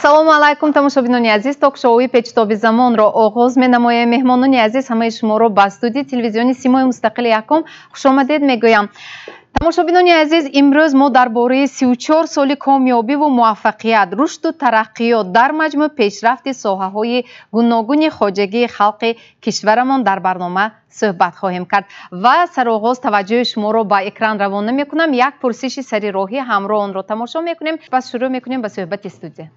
Ассалому алайкум, тамошобинони азиз. Ток-шоуи «Печтоби замонро» оғоз менамоем. Меҳмонони азиз, ҳамаи шуморо ба студияи телевизиони «Симои мустақили якум» хушомадед мегӯям. Тамошобинони азиз, имрӯз мо дар бораи 34 соли комёбиву муваффақият, рушду тараққиёт, дар маҷмӯъ пешрафти соҳаҳои гуногуни хоҷагии халқи кишварамон дар барнома суҳбат хоҳем кард. Ва сароғоз таваҷҷӯҳи шуморо ба экран равона мекунам. Як пурсиши сари роҳӣ ҳамроҳ онро тамошо мекунем, пас шурӯъ мекунем ба суҳбати студия.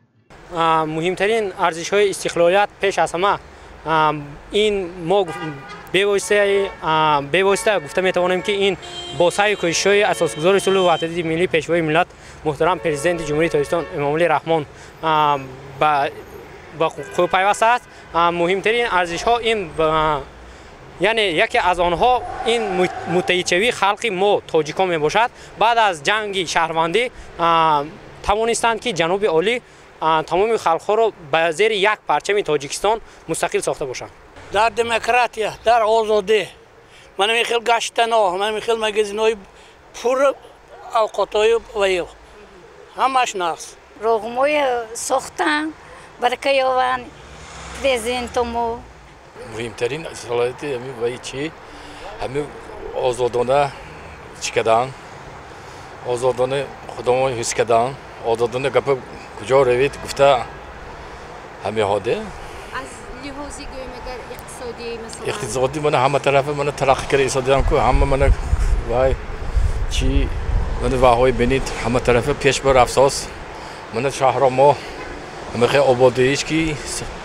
Муҳимтарин арзишҳои истиқлолият пеш аз ҳама ин мо бевосита гуфта метавонем, ки ин бо саъю кӯшишҳои асосгузори сулҳу ваҳдати миллӣ, пешвои миллат, муҳтарам Президенти Ҷумҳурии Тоҷикистон Эмомалӣ Раҳмон ба қӯ пайваста аст. Муҳимтарин арзишҳо ин, яъне яке аз онҳо ин муттаҳидшавии халқи мо, тоҷикон, мебошад. Баъд аз ҷанги шаҳрвандӣ тавонистанд, ки ҷаноби олӣ тамоми халқҳоро ба зери як парчами Тоҷикистон мустақил сохта бошанд. Дар демократия, дар озодӣ, мана михел гаштано, мана михел магазинҳои пур авқотҳои ваё ҳамаш нағз. Роҳмои сохтан, барака ёван президентомо. Муҳимтарин салоҳияти ҳами ваи чи, ҳами озодона чӣ кардан, озодона худомон ҳис кардан, озодона гапа куҷо равед гуфта ҳамеҳоде. Аз лиҳози, гӯем, агар иқтисодӣ, масалан? Иқтисодӣ мана ҳама тарафа мана тараққӣ карда истодиам ку, ҳама мана вай чи мана ваҳои бинед, ҳама тарафа пеш бар афсос. Мана шаҳро мо ҳамахе ободииш, ки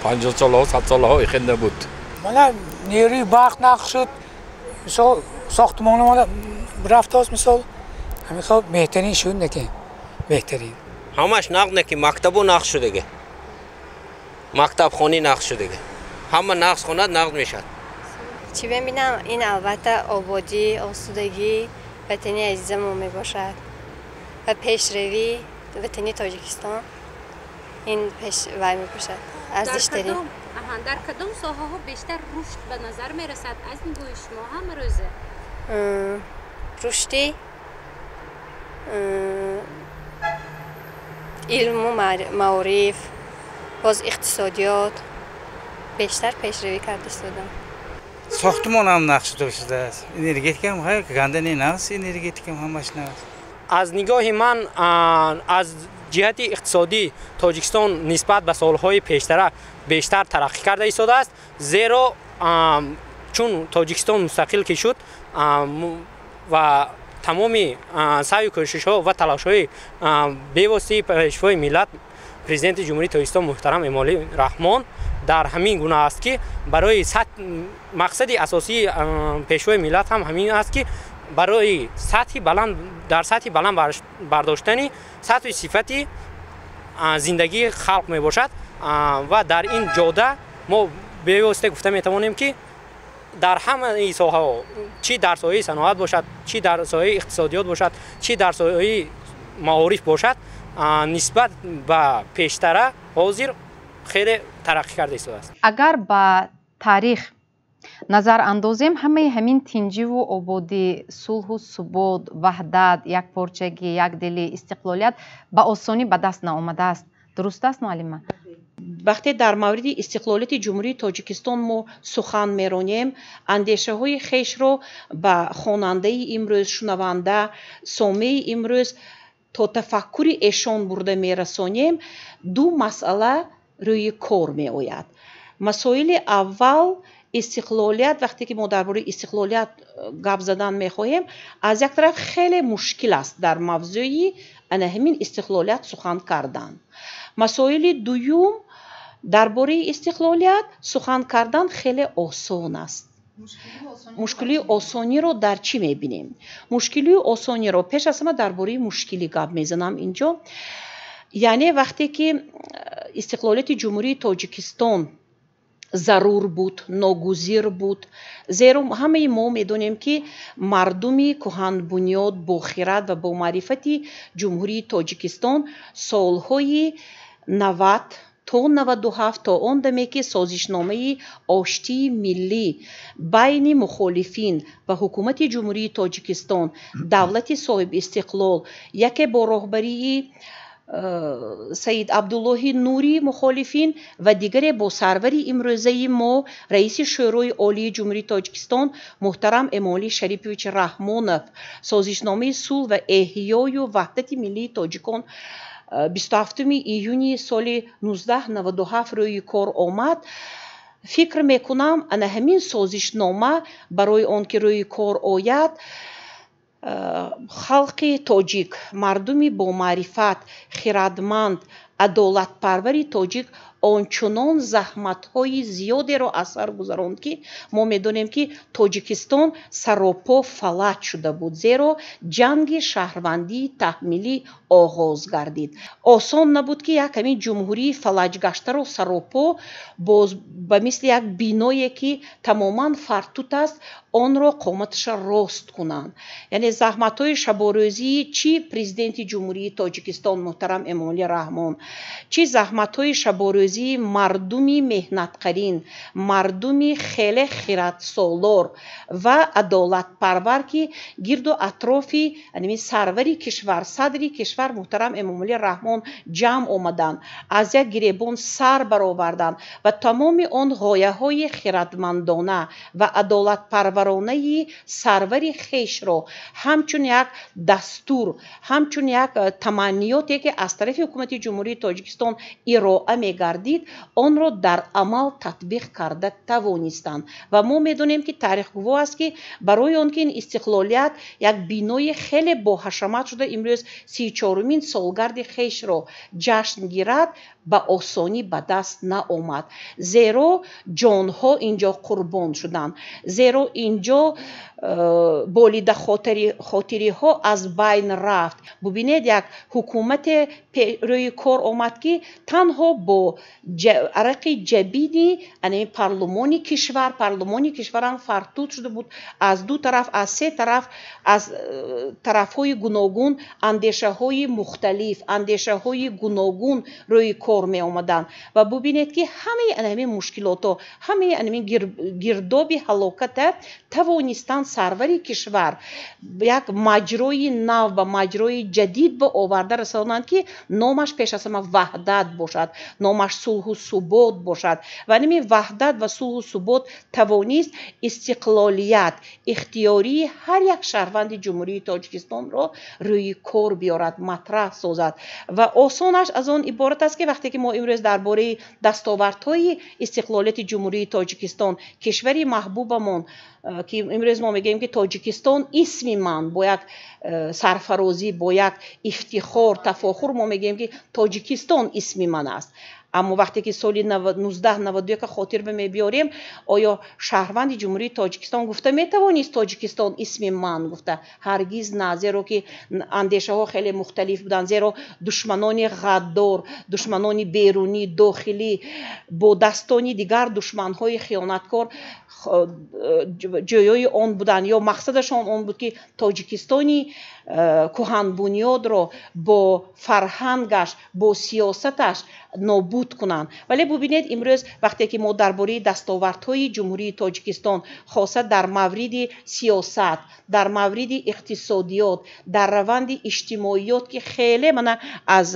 50 солаҳо, 100 солаҳо ихел набуд. Мана нерӯи барқ нақл шуд, мисол, сохтмоно мана рафтааст, мисол, ҳамин беҳтарин шуд, неки беҳтарин. Ҳамаш нағз, не ки мактабу нағз шудаги, мактабхонӣ нағз шудаги, ҳама нағз хонад, нағз мешавад. Чӣ мебинам? Ин албатта ободӣ, осудагӣ ватани азизамо мебошад ва пешравии ватани Тоҷикистон, ин пеш вай мебошад, арзиштарин. Дар кадом соҳаҳо бештар рушд ба назар мерасад аз нигоҳи шумо ҳамарӯза? Рушди илму маориф, боз иқтисодиёт бештар пешравӣ карда истодам. Сохтмонам нағз шудааст, энергетикам ганда не, нағз, энергетикам ҳамаш нағз. Аз нигоҳи ман, аз ҷиҳати иқтисодӣ Тоҷикистон нисбат ба солҳои пештара бештар тараққӣ карда истодааст, зеро чун Тоҷикистон мустақил ки шуд ва тамоми саъю кӯшишҳо ва талошҳои бевоситаи пешвои миллат, Президенти Ҷумҳурии Тоҷикистон муҳтарам Эмомалӣ Раҳмон дар ҳамин гуна аст, ки барои мақсади асосии пешвои миллат ҳам ҳамин аст, ки барои сатҳи баланд, дар сатҳи баланд бардоштани сатҳи сифати зиндагии халқ мебошад. Ва дар ин ҷода мо бевосита гуфта метавонем, ки дар ҳамаи соҳаҳо, чӣ дар соҳаи саноат бошад, чӣ дар соҳаи иқтисодиёт бошад, чӣ дар соҳаи маориф бошад, нисбат ба пештара ҳозир хеле тараққӣ карда истодааст. Агар ба таърих назар андозем, ҳамаи ҳамин тинҷиву ободӣ, сулҳу субот, ваҳдат, якпорчагӣ, якдилӣ, истиқлолият ба осонӣ ба даст наомадааст. Дуруст аст, муаллима? Вақте дар мавриди истиқлолияти Ҷумҳурии Тоҷикистон мо сухан меронем, андешаҳои хешро ба хонандаи имрӯз, шунаванда, сомеи имрӯз то тафаккури эшон бурда мерасонем, ду масъала рӯи кор меояд. Масоили аввал, истиқлолият. Вақте ки мо дар бораи истиқлолият гап задан мехоҳем, аз як тараф хеле мушкил аст дар мавзӯи ана ҳамин истиқлолият сухан кардан. Масоили дуюм, дар бораи истиқлолият сухан кардан хеле осон аст. Мушкилию осониро дар чӣ мебинем? Мушкилию осониро пеш аз ҳама дар бораи мушкилӣ гап мезанам инҷо. Яъне вақте ки истиқлолияти Ҷумҳурии Тоҷикистон зарур буд, ногузир буд, зеро ҳамаи мо медонем, ки мардуми кӯҳанбунёд, бохирад ва бомаърифати Ҷумҳурии Тоҷикистон солҳои 90 то 97, то он даме ки созишномаи оштии миллӣ байни мухолифин ва ҳукумати Ҷумҳурии Тоҷикистон, давлати соҳибистиқлол, яке бо роҳбарии Саид Абдуллоҳи Нурӣ мухолифин ва дигаре бо сарвари имрӯзаи мо, раиси Шӯрои Олии Ҷумҳурии Тоҷикистон муҳтарам Эмомалӣ Шарипович Раҳмонов созишномаи сулҳ ва эҳёю ваҳдати миллии тоҷикон 27 июни соли 1997 рӯи кор омад. Фикр мекунам, ана ҳамин созишнома барои он ки рӯи кор ояд, халқи тоҷик, мардуми бомаърифат, хирадманд, адолатпарвари тоҷик ончунон заҳматҳои зиёдеро аз сар гузаронд, ки мо медонем, ки Тоҷикистон саропо фалаҷ шуда буд, зеро ҷанги шаҳрвандии таҳмилӣ оғоз гардид. Осон набуд, ки як ҳамин ҷумҳурии фалаҷгаштаро саропо боз ба мисли як биное, ки тамоман фартут аст, онро қоматаша рост кунанд. Яъне заҳматҳои шаборӯзии чи президенти Ҷумҳурии Тоҷикистон муҳтарам Эмомалӣ Раҳмон, чи заҳматҳои шаборӯзии мардуми меҳнатқарин, мардуми хеле хиратсолор ва адолатпарвар, ки гирду атрофи сарвари кишвар, садри кишвар муҳтарам Эмомалӣ Раҳмон ҷамъ омаданд, аз як гиребон сар бароварданд ва тамоми он ғояҳои хиратмандона ва адолатпарваронаи сарвари хешро ҳамчун як дастур, ҳамчун як таманниёте, ки аз тарафи ҳукумати Ҷумҳурии Тоҷикистон ироа мегардид, онро дар амал татбиқ карда тавонистанд. Ва мо медонем, ки таърих гувоҳ аст, ки барои он ки ин истиқлолият як бинои хеле боҳашамат шуда имрӯз 34-умин солгарди хешро ҷашн гирад, ба осонӣ ба даст наомад, зеро ҷонҳо инҷо қурбон шуданд, зеро инҷо болида хотириҳо аз байн рафт. Бубинед, як ҳукумате рӯи кор омад, ки танҳо бо арақи ҷабини парлумони кишвар, парлумони кишварам фартут шуда буд, аз ду тараф, аз се тараф, аз тарафҳои гуногун андешаҳои мухталиф, андешаҳои гуногун рӯи кор меомаданд. Ва бубинед, ки ҳамаи ҳамин мушкилотҳо, ҳамаи ҳамин гирдоби ҳалоката тавонистанд сарвари кишвар як маҷрои нав ба маҷрои ҷадид ба оварда расонанд, ки номаш пеш аз ҳама ваҳдат бошад, номаш сулҳу субот бошад. Ва ҳамин ваҳдат ва сулҳу субот тавонист истиқлолият, ихтиёрии ҳар як шаҳрванди Ҷумҳурии Тоҷикистонро рӯи кор биёрад, матраҳ созад. Ва осонаш аз он иборат аст, ки вақте ки мо имрӯз дар бораи дастовардҳои истиқлолияти Ҷумҳурии Тоҷикистон, кишвари маҳбубамон, ки имрӯз мо мегӯем, ки Тоҷикистон исми ман, бо як сарфарозӣ, бо як ифтихор, тафохур мо мегӯем, ки Тоҷикистон исми ман аст. Аммо вақте ки соли 1991 хотир ба мебиёрем, оё шаҳрванди Ҷумҳурии Тоҷикистон гуфта метавонист Тоҷикистон исми ман гуфта? Ҳаргиз на, зеро ки андешаҳо хеле мухталиф буданд, зеро душманони ғаддор, душманони берунӣ, дохилӣ бо дастони дигар душманҳои хиёнаткор ҷӯёи он буданд, ё мақсадашон он буд, ки Тоҷикистони кӯҳанбунёдро бо фарҳангаш, бо сиёсаташ нобуд кунанд. Вале бубинед, имрӯз вақте ки мо дар бораи дастовардҳои Ҷумҳурии Тоҷикистон, хоса дар мавриди сиёсат, дар мавриди иқтисодиёт, дар раванди иҷтимоиёт, ки хеле мана аз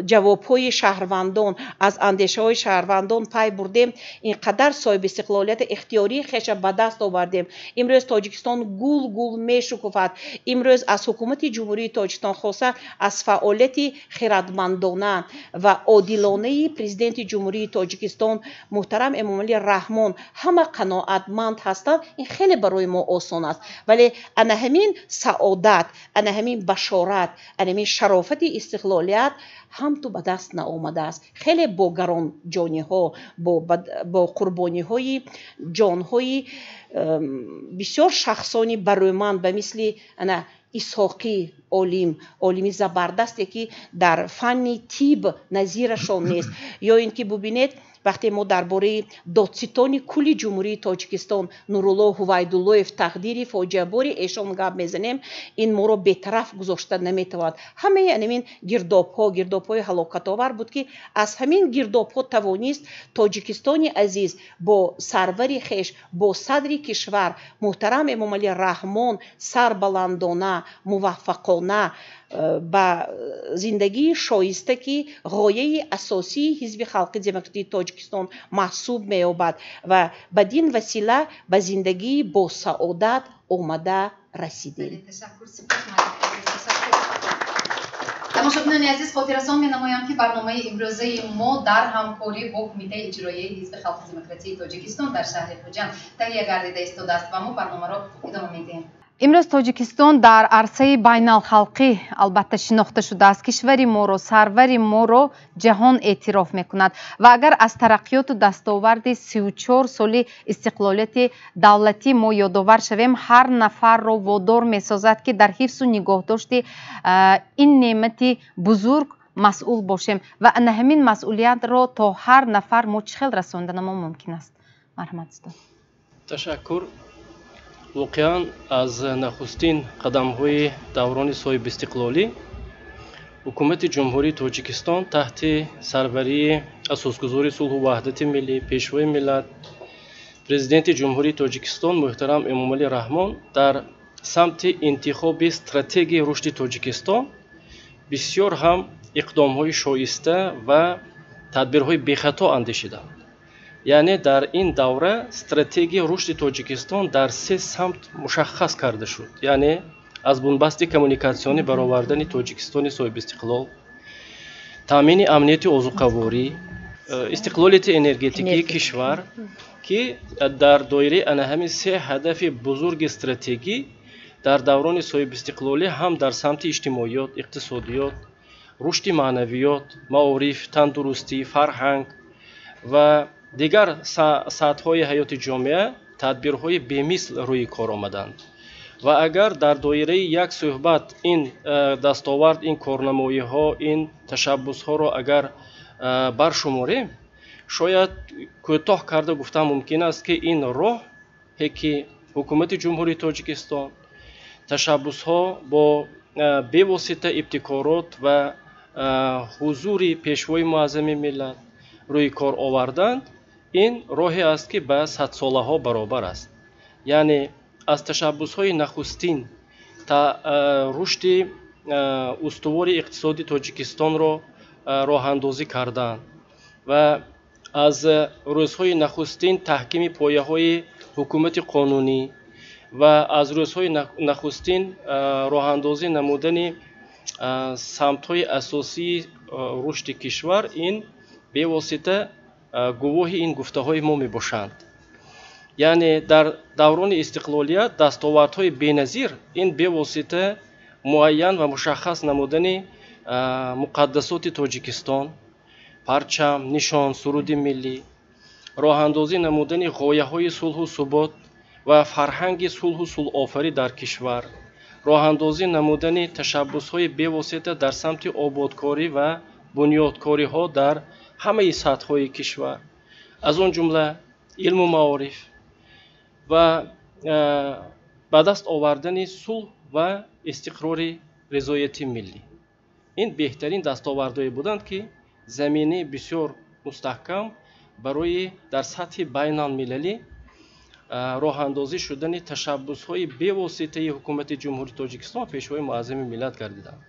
ҷавобҳои шаҳрвандон, аз андешаҳои шаҳрвандон пай бурдем, ин қадар соҳиби истиқлолияти ихтиёрии хеша ба даст овардем. Имрӯз Тоҷикистон гул гул мешукуфад. Имрӯз аз ҳукумати Ҷумҳурии Тоҷикистон, хоса аз фаъолияти хирадмандона ва одилонаи президенти Ҷумҳурии Тоҷикистон муҳтарам Эмомалӣ Раҳмон ҳама қаноатманд ҳастанд. Ин хеле барои мо осон аст. Вале ана ҳамин саодат, ана ҳамин башорат, ана ҳамин шарофати истиқлолият ҳам ту ба даст наомадааст. Хеле бо гаронҷониҳо, бо қурбониҳои ҷонҳои бисёр шахсони барӯманд ба мисли ана Исҳоқӣ олим, олими забардасте, ки дар фанни тиб назирашон нест. Ё ин ки бубинед, Вақте мо дар бораи додситони кулли Ҷумҳурии Тоҷикистон Нурулло Ҳувайдуллоев, тақдири фоҷиабори эшон гап мезанем, ин моро бетараф гузошта наметавонад. Ҳамаи ҳамин гирдобҳо, гирдобҳои ҳалокатовар буд, ки аз ҳамин гирдобҳо тавонист Тоҷикистони азиз бо сарвари хеш, бо садри кишвар муҳтарам Эмомалӣ Раҳмон сарбаландона, муваффақона ба зиндагии шоиста, ки ғояи асосии Ҳизби Халқи Демократии Тоҷикистон маҳсуб меёбад, ва бадин васила ба зиндагии босаодат омада расидем. Тамошобинони азиз, хотиррасон менамоям, ки барномаи имрӯзаи мо дар ҳамкорӣ бо Кумитаи иҷроияи Ҳизби Халқи Демократии Тоҷикистон дар шаҳри Хуҷанд таҳия гардида истодааст ва мо барномаро идома медиҳем. Имрӯз Тоҷикистон дар арсаи байналхалқӣ албатта шинохта шудааст. Кишвари моро, сарвари моро ҷаҳон эътироф мекунад ва агар аз тараққиёту дастоварди 34 соли истиқлолияти давлатӣ мо ёдовар шавем, ҳар нафарро водор месозад, ки дар ҳифзу нигоҳдошти ин неъмати бузург масъул бошем ва ана ҳамин масъулиятро то ҳар нафар мо чӣ хел расонданамо мумкин аст? Марҳамат, устод. Ташаккур. Воқеан, аз нахустин қадамҳои даврони соҳибистиқлолӣ Ҳукумати Ҷумҳурии Тоҷикистон таҳти сарварии асосгузори сулҳу ваҳдати миллӣ, Пешвои миллат, Президенти Ҷумҳурии Тоҷикистон муҳтарам Эмомалӣ Раҳмон дар самти интихоби стратегияи рушди Тоҷикистон бисёр ҳам иқдомҳои шоиста ва тадбирҳои бехато андешиданд. Яъне дар ин давра стратегияи рушди Тоҷикистон дар се самт мушаххас карда шуд. Яъне аз бунбасти коммуникатсионӣ баровардани Тоҷикистони соҳибистиқлол, таъмини амнияти озуқаворӣ, истиқлолияти энергетикии кишвар, ки дар доираи ана ҳамин се ҳадафи бузурги стратегӣ дар даврони соҳибистиқлолӣ ҳам дар самти иҷтимоиёт, иқтисодиёт, рушди маънавиёт, маориф, тандурустӣ, фарҳанг ва дигар сатҳҳои ҳаёти ҷомеа тадбирҳои бемисл рӯи кор омаданд. Ва агар дар доираи як суҳбат ин дастовард, ин корнамоиҳо, ин ташаббусҳоро агар баршуморем, шояд кӯтоҳ карда гуфтан мумкин аст, ки ин роҳе ки Ҳукумати Ҷумҳурии Тоҷикистон ташаббусҳо бо бевосита ибтикорот ва ҳузури Пешвои муаззами миллат рӯи кор оварданд, ин роҳе аст, ки ба садсолаҳо баробар аст. Яъне аз ташаббусҳои нахустин та рушди устувори иқтисоди Тоҷикистонро роҳандозӣ кардан ва аз рӯзҳои нахустин таҳкими пояҳои ҳукумати қонунӣ ва аз рӯзҳои нахустин роҳандозӣ намудани самтҳои асосии рушди кишвар, ин бевосита гувоҳи ин гуфтаҳои мо мебошанд. Яъне дар даврони истиқлолият дастовардҳои беназир ин бевосита муайян ва мушаххас намудани муқаддасоти Тоҷикистон, парчам, нишон, суруди миллӣ, роҳандозӣ намудани ғояҳои сулҳу субот ва фарҳанги сулҳу сулҳофарӣ дар кишвар, роҳандозӣ намудани ташаббусҳои бевосита дар самти ободкорӣ ва бунёдкориҳо дар ҳамаи сатҳҳои кишвар, аз он ҷумла илму маориф ва ба даст овардани сулҳ ва истиқрори ризояти миллӣ. Ин беҳтарин дастовардҳое буданд, ки заминаи бисёр мустаҳкам барои дар сатҳи байналмилалӣ роҳандозӣ шудани ташаббусҳои бевоситаи Ҳукумати Ҷумҳурии Тоҷикистон ва Пешвои муаззами миллат гардиданд.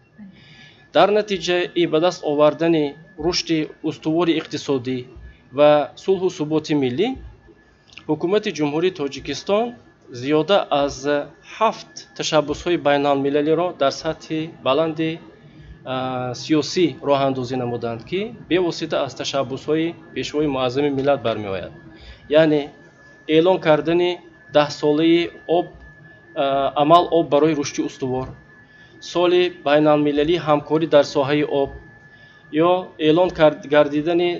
Дар натиҷаи ба даст овардани рушди устувори иқтисодӣ ва сулҳу суботи миллӣ, Ҳукумати Ҷумҳурии Тоҷикистон зиёда аз 7 ташаббусҳои байналмилалиро дар сатҳи баланди сиёсӣ роҳандозӣ намуданд, ки бевосита аз ташаббусҳои Пешвои муаззами миллат бармеояд. Яъне эълон кардани 10-солаи об, амал об барои рушди устувор, соли байналмилалии ҳамкорӣ дар соҳаи об ё эълон гардидани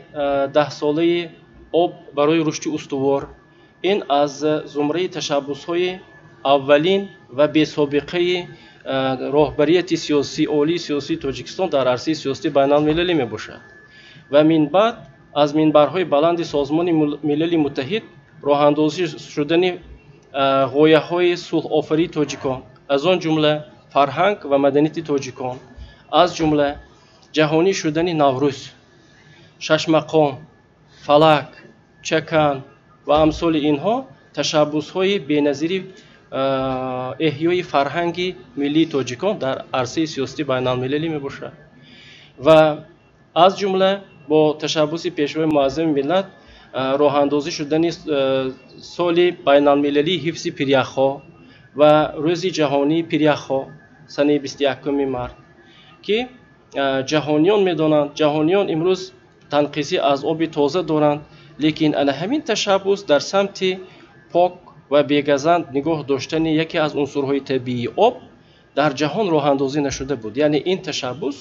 10-солаи об барои рушди устувор, ин аз зумраи ташаббусҳои аввалин ва бесобиқаи роҳбарияти сиёсӣ, олии сиёсии Тоҷикистон дар арсаи сиёсии байналмилалӣ мебошад. Ва минбаъд Аз минбарҳои баланди Созмони Милали Муттаҳид роҳандозӣ шудани ғояҳои сулҳофарии тоҷикон, аз он ҷумла фарҳанг ва маданияти тоҷикон, аз ҷумла ҷаҳонӣ шудани Наврӯз, шашмақом, фалак, чакан ва амсоли инҳо ташаббусҳои беназири эҳёи фарҳанги миллии тоҷикон дар арсаи сиёсати байналмилалӣ мебошад. Ва аз ҷумла бо ташаббуси Пешвои Муаззами миллат роҳандозӣ шудани соли байналмилалии ҳифзи пиряхҳо ва Рӯзи ҷаҳонии пиряхҳо санаи 21 март, ки ҷаҳониён медонанд, ҷаҳониён имрӯз танқисӣ аз оби тоза доранд, лекин ана ҳамин ташаббус дар самти пок ва бегазанд нигоҳ доштани яке аз унсурҳои табиии об дар ҷаҳон роҳандозӣ нашуда буд. Яъне ин ташаббус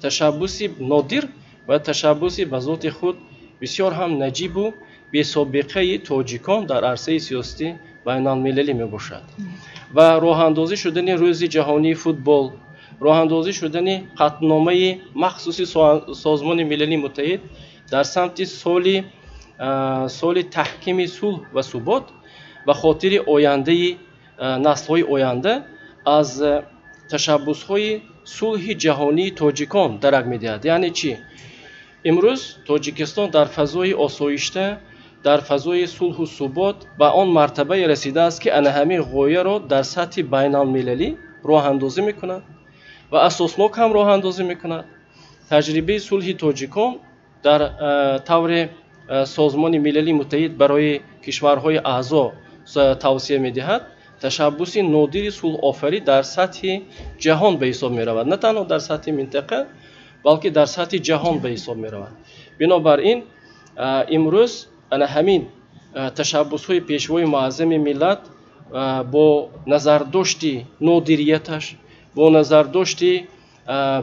ташаббуси нодир ва ташаббуси ба зоти худ бисёр ҳам наҷибу бесобиқаи тоҷикон дар арсаи сиёсати байналмилалӣ мебошад. Ва роҳандозӣ шудани Рӯзи ҷаҳонии футбол, роҳандозӣ шудани қатъномаи махсуси Созмони Милали Муттаҳид дар самти соли таҳкими сулҳ ва субот ба хотири ояндаи наслҳои оянда аз ташаббусҳои сулҳи ҷаҳонии тоҷикон дарак медиҳад. Яъне чӣ? Имрӯз Тоҷикистон дар фазои осоишта, дар фазои сулҳу субот ба он мартабае расидааст, ки ана ҳамин ғояро дар сатҳи байналмилалӣ роҳандозӣ мекунад ва асоснок ҳам роҳандозӣ мекунад. Таҷрибаи сулҳи тоҷикон дар тавре Созмони Милали Муттаҳид барои кишварҳои аъзо тавсия медиҳад, ташаббуси нодири сулҳофарӣ дар сатҳи ҷаҳон ба ҳисоб меравад, на танҳо дар сатҳи минтақа, балки дар сатҳи ҷаҳон ба ҳисоб меравад. Бинобар ин имрӯз ана ҳамин ташаббусҳои Пешвои Муаззами миллат бо назардошти нодирияташ, бо назардошти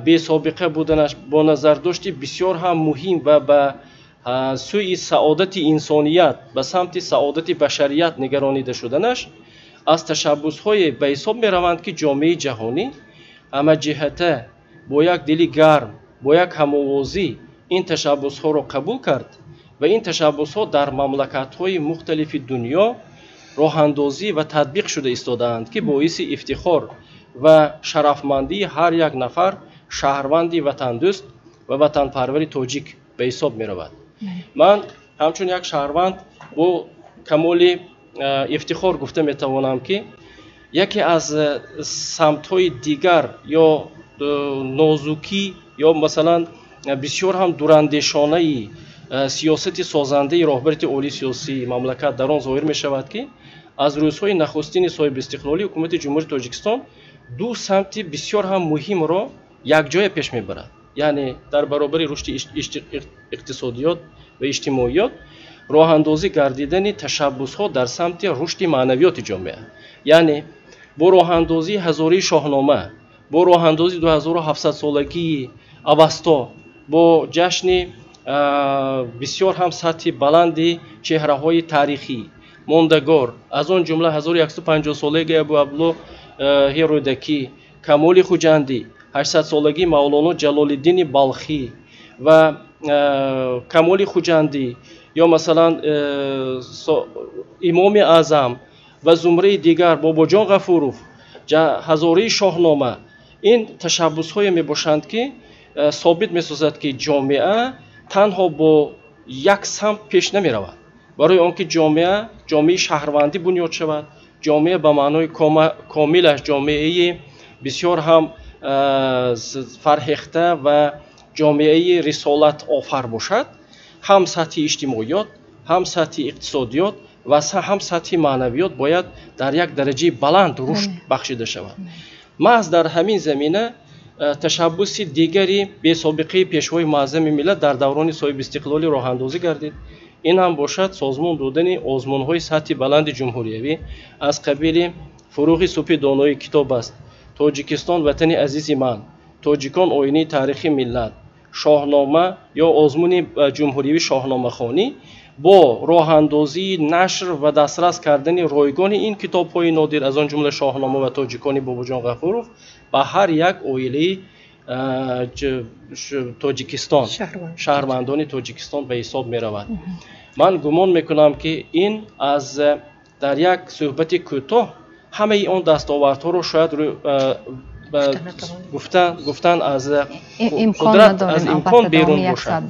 бесобиқа буданаш, бо назардошти бисёр ҳам муҳим ва ба сӯи саодати инсоният, ба самти саодати башарият нигаронида шуданаш аз ташаббусҳое ба ҳисоб мераванд, ки ҷомеаи ҷаҳонӣ ҳамаҷиҳата бо як дили гарм, бо як ҳамовозӣ ин ташаббусҳоро қабул кард ва ин ташаббусҳо дар мамлакатҳои мухталифи дунё роҳандозӣ ва татбиқ шуда истодаанд, ки боиси ифтихор ва шарафмандии ҳар як нафар шаҳрванди ватандӯст ва ватанпарвари тоҷик ба ҳисоб меравад. Ман ҳамчун як шаҳрванд бо камоли ифтихор гуфта метавонам, ки яке аз самтҳои дигар ё нозукӣ ё масалан бисёр ҳам дурандешонаи сиёсати созандаи роҳбарияти олии сиёсии мамлакат дар он зоҳир мешавад, ки аз рӯзҳои нахустини соҳибистиқлолӣ ҳукумати Ҷумҳурии Тоҷикистон ду самти бисёр ҳам муҳимро якҷоя пеш мебарад. Яъне дар баробари рушди иқтисодиёт ва иҷтимоиёт роҳандозӣ гардидани ташаббусҳо дар самти рушди маънавиёти ҷомеа. Яъне бо роҳандозии ҳазории Шоҳнома, бо роҳандозии 2700-солагии Авасто, бо ҷашни бисёр ҳам сатҳи баланди чеҳраҳои таърихӣ мондагор, аз он ҷумла 1150-солагии Абу Абдуллоҳ Рӯдакӣ, Камоли Хуҷандӣ, 800-солагии Мавлоно Ҷалолиддини Балхӣ ва Камоли Хуҷандӣ ё масалан Имоми Аъзам ва зумраи дигар Бобоҷон Ғафуров, ҳазории Шоҳнома, ин ташаббусҳое мебошанд, ки собит месозад, ки ҷомеа танҳо бо як самт пеш намеравад. Барои он ки ҷомеа ҷомеаи шаҳрвандӣ бунёд шавад, ҷомеа ба маънои комилаш ҷомеаи бисёр ҳам фарҳехта ва ҷомеаи рисолатофар бошад, ҳам сатҳи иҷтимоиёт, ҳам сатҳи иқтисодиёт ва ҳам сатҳи маънавиёт бояд дар як дараҷаи баланд рушд бахшида шавад. Маҳз дар ҳамин замина ташаббуси дигари бесобиқаи Пешвои Муаззами миллат дар даврони соҳибистиқлолӣ роҳандозӣ гардид. Ин ҳам бошад созмон додани озмунҳои сатҳи баланди ҷумҳуриявӣ аз қабили Фуруғи субҳи донои китоб аст, Тоҷикистон ватани азизи ман, Тоҷикон оинаи таърихи миллат, Шоҳнома ё озмуни ҷумҳуриявии шоҳномахонӣ бо роҳандозии нашр ва дастрас кардани ройгони ин китобҳои нодир, аз он ҷумла Шоҳнома ва Тоҷикони Бобоҷон Ғафуров ба ҳар як оилаи Тоҷикистон, шаҳрвандони Тоҷикистон ба ҳисоб меравад. Ман гумон мекунам, ки ин аз дар як суҳбати кӯтоҳ ҳамаи он дастовардҳоро шояд гуфтан аз қудрат, аз имкон берун бошад,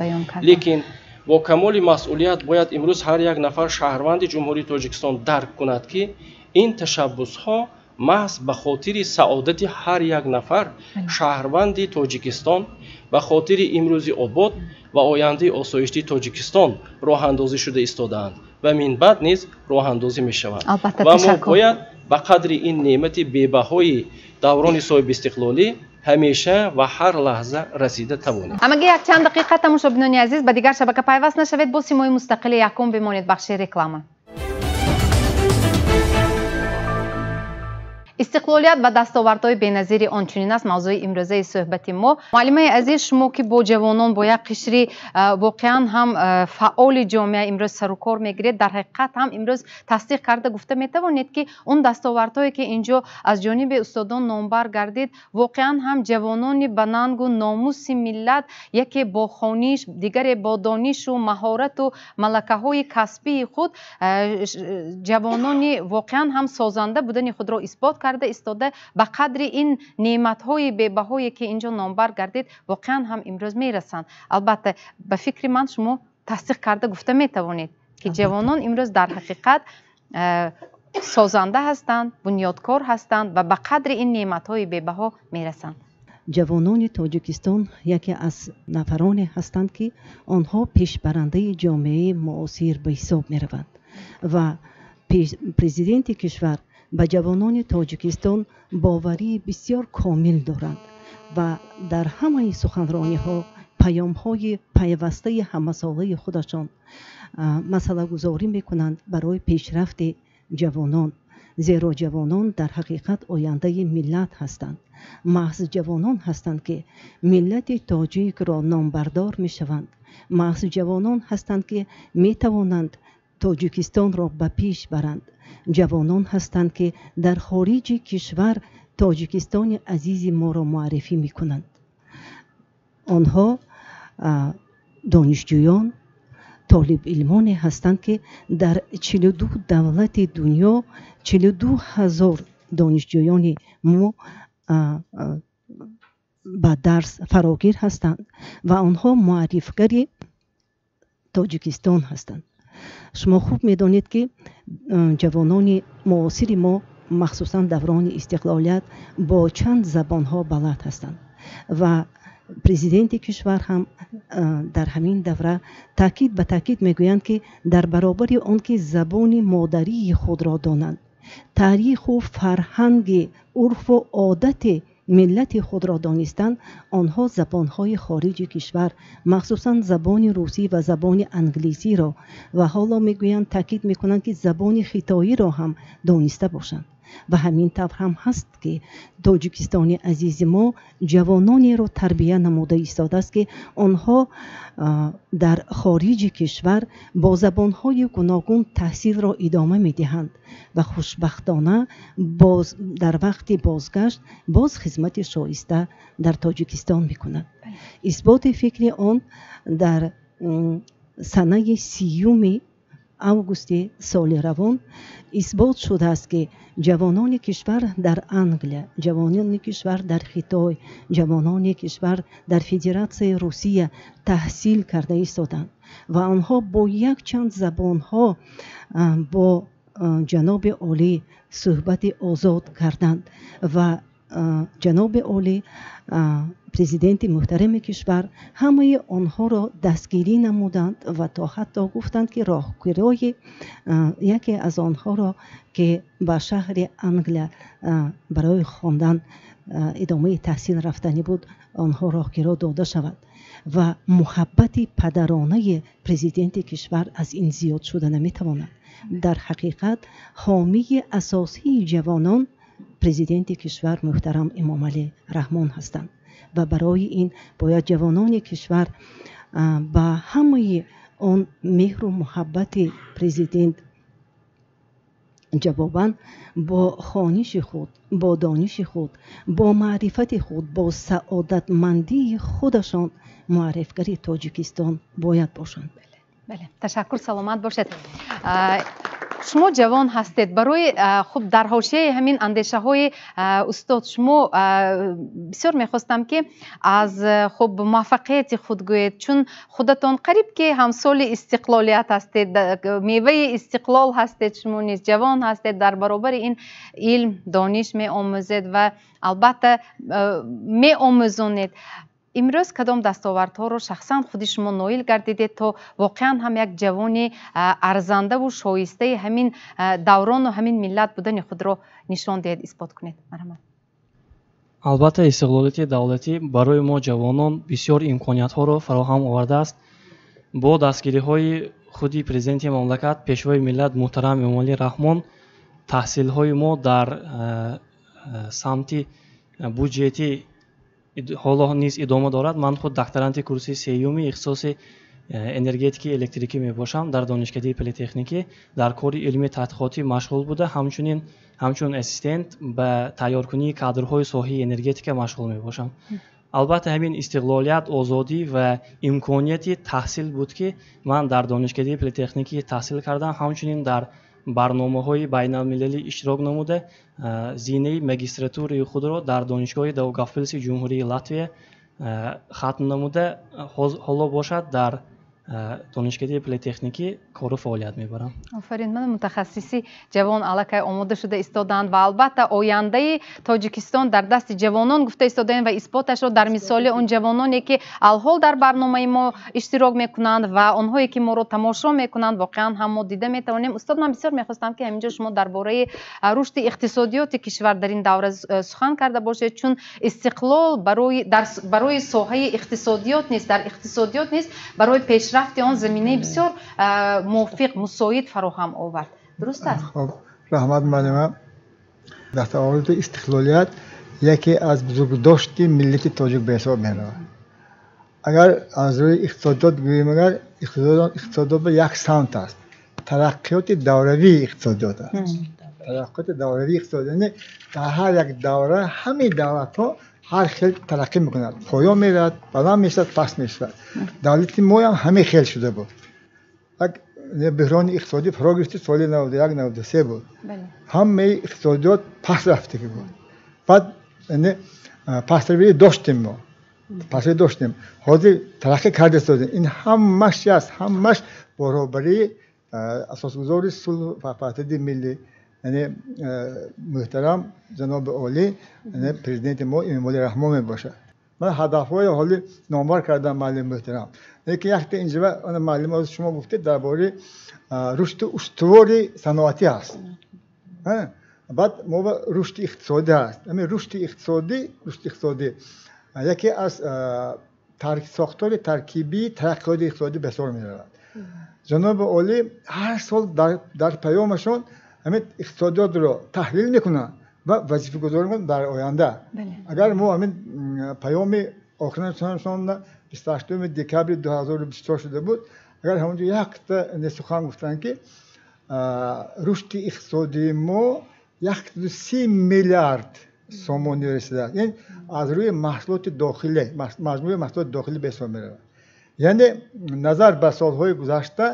лекин бо камоли масъулият бояд имрӯз ҳар як нафар шаҳрванди Ҷумҳурии Тоҷикистон дарк кунад, ки ин ташаббусҳо маҳз ба хотири саодати ҳар як нафар шаҳрванди Тоҷикистон, ба хотири имрӯзи обод ва ояндаи осоиштии Тоҷикистон роҳандозӣ шуда истодаанд ва минбаъд низ роҳандозӣ мешаванд. Ва мо бояд ба қадри ин неъмати бебаҳои даврони соҳибистиқлолӣ ҳамеша ва ҳар лаҳза расида тавонем. Ҳамагӣ якчанд дақиқа, тамошобинони азиз, ба дигар шабака пайваст нашавед, бо симои мустақили якум бимонед. Бахши реклама. Истиқлолият ва дастовардҳои беназири он чунин аст мавзӯи имрӯзаи суҳбати мо. Муаллимаи азиз, шумо ки бо ҷавонон, бо як қишри воқеан ҳам фаъоли ҷомеа имрӯз сарукор мегиред, дар ҳақиқат ҳам имрӯз тасдиқ карда гуфта метавонед, ки он дастовардҳое ки инҷо аз ҷониби устодон номбар гардид, воқеан ҳам ҷавонони ба нангу номуси миллат, яке бо хониш, дигаре бо донишу маҳорату малакаҳои касбии худ, ҷавонони воқеан ҳам созанда будани худро исбот карда истода, ба қадри ин неъматҳои бебаҳое ки инҷо номбар гардид, воқеан ҳам имрӯз мерасанд. Албатта, ба фикри ман, шумо тасдиқ карда гуфта метавонед, ки ҷавонон имрӯз дар ҳақиқат созанда ҳастанд, бунёдкор ҳастанд ва ба қадри ин неъматҳои бебаҳо мерасанд. Ҷавонони Тоҷикистон яке аз нафароне ҳастанд, ки онҳо пешбарандаи ҷомеаи муосир ба ҳисоб мераванд ва президенти кишвар ба ҷавонони Тоҷикистон боварии бисёр комил доранд ва дар ҳамаи суханрониҳо, паёмҳои пайвастаи ҳамасолаи худашон масъалагузорӣ мекунанд барои пешрафти ҷавонон, зеро ҷавонон дар ҳақиқат ояндаи миллат ҳастанд. Маҳз ҷавонон ҳастанд, ки миллати тоҷикро номбардор мешаванд. Маҳз ҷавонон ҳастанд, ки метавонанд Тоҷикистонро ба пеш баранд. Ҷавонон ҳастанд, ки дар хориҷи кишвар Тоҷикистони азизи моро муаррифӣ мекунанд. Онҳо донишҷӯён, толибилмоне ҳастанд, ки дар 42 давлати дунё 42 ҳазор донишҷӯёни мо ба дарс фарогир ҳастанд ва онҳо муаррифгари Тоҷикистон ҳастанд. Шумо хуб медонед, ки ҷавонони муосири мо, махсусан даврони истиқлолият, бо чанд забонҳо балад ҳастанд ва президенти кишвар ҳам дар ҳамин давра таъкид ба таъкид мегӯянд, ки дар баробари он ки забони модарии худро донанд, таъриху фарҳанги, урфу одати миллати худро донистан, онҳо забонҳои хориҷи кишвар, махсусан забони русӣ ва забони англисиро, ва ҳоло мегӯянд, таъкид мекунанд, ки забони хитоиро ҳам дониста бошанд. Ва ҳамин тавр ҳам ҳаст, ки Тоҷикистони азизи мо ҷавононеро тарбия намуда истодааст, ки онҳо дар хориҷи кишвар бо забонҳои гуногун таҳсилро идома медиҳанд ва хушбахтона боз дар вақти бозгашт боз хизмати шоиста дар Тоҷикистон мекунанд. Исботи фикри он дар санаи 30 августи соли равон исбот шудааст, ки ҷавонони кишвар дар Англия, ҷавонони кишвар дар Хитой, ҷавонони кишвар дар Федератсияи Русия таҳсил карда истоданд ва онҳо бо якчанд забонҳо бо ҷаноби олӣ суҳбати озод карданд ва ҷаноби олӣ, президенти муҳтарами кишвар, ҳамаи онҳоро дастгирӣ намуданд ва то ҳатто гуфтанд, ки роҳкирои яке аз онҳоро, ки ба шаҳри Англия барои хондан, идомаи таҳсил рафтанӣ буд, онҳо роҳкиро дода шавад. Ва муҳаббати падаронаи президенти кишвар аз ин зиёд шуда наметавонад. Дар ҳақиқат ҳомии асосии ҷавонон президенти кишвар муҳтарам Эмомалӣ Раҳмон ҳастанд ва барои ин бояд ҷавонони кишвар ба ҳамаи он меҳру муҳаббати президент Ҷавобан бо хониши худ, бо дониши худ, бо маърифати худ, бо саодатмандии худашон муаррифгари Тоҷикистон бояд бошанд. Бале, ташаккур, саломат бошед. Шумо ҷавон ҳастед. Барои хуб, дар ҳошияи ҳамин андешаҳои устод, шумо бисёр мехостам, ки аз хуб муваффақияти худ гӯед, чун худатон қариб ки ҳамсоли истиқлолият ҳастед, меваи истиқлол ҳастед. Шумо низ ҷавон ҳастед, дар баробари ин илм дониш меомӯзед ва албатта меомӯзонед. Имрӯз кадом дастовардҳоро шахсан худи шумо ноил гардидед, то воқеан ҳам як ҷавони арзандаву шоистаи ҳамин даврону ҳамин миллат будани худро нишон диҳед, исбот кунед? Марҳамат. Албатта, истиқлолияти давлатӣ барои мо ҷавонон бисёр имкониятҳоро фароҳам овардааст. Бо дастгириҳои худи президенти мамлакат, пешвои миллат муҳтарам Эмомалӣ Раҳмон, таҳсилҳои мо дар самти буҷетӣ ҳоло низ идома дорад. Ман худ докторанти курси сеюми ихтисоси энергетикаи электрикӣ мебошам. Дар Донишкадаи политехникӣ дар кори илмии тадқиқотӣ машғул буда, ҳамчунин ҳамчун ассистент ба тайёркунии кадрҳои соҳаи энергетика машғул мебошам. Албатта, ҳамин истиқлолият, озодӣ ва имконияти таҳсил буд, ки ман дар Донишкадаи политехникӣ таҳсил кардам, ҳамчунин дар барномаҳои байналмилалӣ иштирок намуда, зинаи магистратураи худро дар Донишгоҳи Даугавпилси Ҷумҳурии Латвия хатм намуда, ҳоло бошад дар Донишкадаи политехникӣ кору фаъолият мебарам. Офарин! Мана мутахассиси ҷавон аллакай омода шуда истоданд ва албатта ояндаи Тоҷикистон дар дасти ҷавонон гуфта истодаем ва исботашро дар мисоли он ҷавононе, ки алҳол дар барномаи мо иштирок мекунанд ва онҳое, ки моро тамошо мекунанд, воқеан ҳам мо дида метавонем. Устод, ман бисёр мехостам, ки ҳаминҷо шумо дар бораи рушди иқтисодиёти кишвар дар ин давра сухан карда бошед, чун истиқлол барои соҳаи иқтисодиёт низ, дар иқтисодиёт низ барои пешрафти он заминаи бисёр мувофиқ, мусоид фароҳам овард. Дуруст аст? Хоб, раҳмат, муаллима. Дастоварди истиқлолият яке аз бузургдошти миллати тоҷик ба ҳисоб меравад. Агар аз рӯи иқтисодиёт гӯем, агар иқтисодиёт ба як самт аст, тараққиёти давравии иқтисодиёт аст. Тараққиёти давравии иқтисодиёт, яъне дар ҳар як давра ҳамаи давлатҳо ҳар хел тараққӣ мекунад, поён меравад, баланд мешавад, паст мешавад. Давлати моям ҳамин хел шуда буд. Як бӯҳрони иқтисодӣ фаро гирифти, соли 91, 93 буд. Ҳамаи иқтисодиёт паст рафтагӣ буд. Баъд пастравӣ доштем, мо пастравӣ доштем, ҳозир тараққӣ карда истодем. Ин ҳамаш чи аст? Ҳамаш баробарии асосгузори сулҳу ваҳдати миллӣ, яъне муҳтарам ҷаноби олӣ, яъне президенти мо Эмомалӣ Раҳмон мебошад. Ман ҳадафҳои ҳоли номбар кардам, муаллим муҳтарам, лекин якта инҷа муаллим шумо гуфтед, дар бораи рушди устувори саноатӣ аст, баъд мо рушди иқтисодӣ аст. Ҳамин рушди иқтисодӣ яке аз сохтори таркибии тараққиёти иқтисодӣ ба ҳисоб меравад. Ҷаноби олӣ ҳар сол дар паёмашон ҳамин иқтисодиётро таҳлил мекунанд ва вазифагузорӣ мекунанд дар оянда. Агар мо ҳамин паёми охиринашон 28 декабри 2024 шуда буд, агар ҳамонҷо якта сухан гуфтанд, ки рушди иқтисодии мо 130 миллиард сомонӣ расидааст. Ин аз рӯи маҳсулоти дохилӣ, маҷмӯи маҳсулоти дохилӣ ба ҳисоб меравад. Яъне назар ба солҳои гузашта,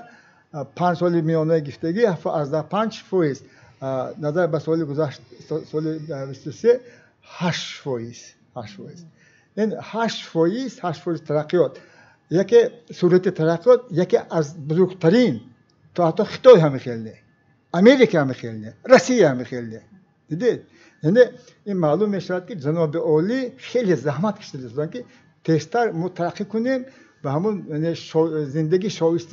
5 соли миёнаи гирифтагӣ, 7,5%, назар ба соли гузашт, соли 23, 8%, 8%. Ин 8%, 8% тараққиёт, яке сурати тараққиёт яке аз бузургтарин, то ҳатто Хитой ҳами хел не, Америка ҳами хел не, Россия ҳами хел не. Дидед, яъне ин маълум мешавад, ки ҷаноби олӣ хеле заҳмат кашида, ки тезтар мо тараққӣ кунем ба ҳамон зиндагии шоиста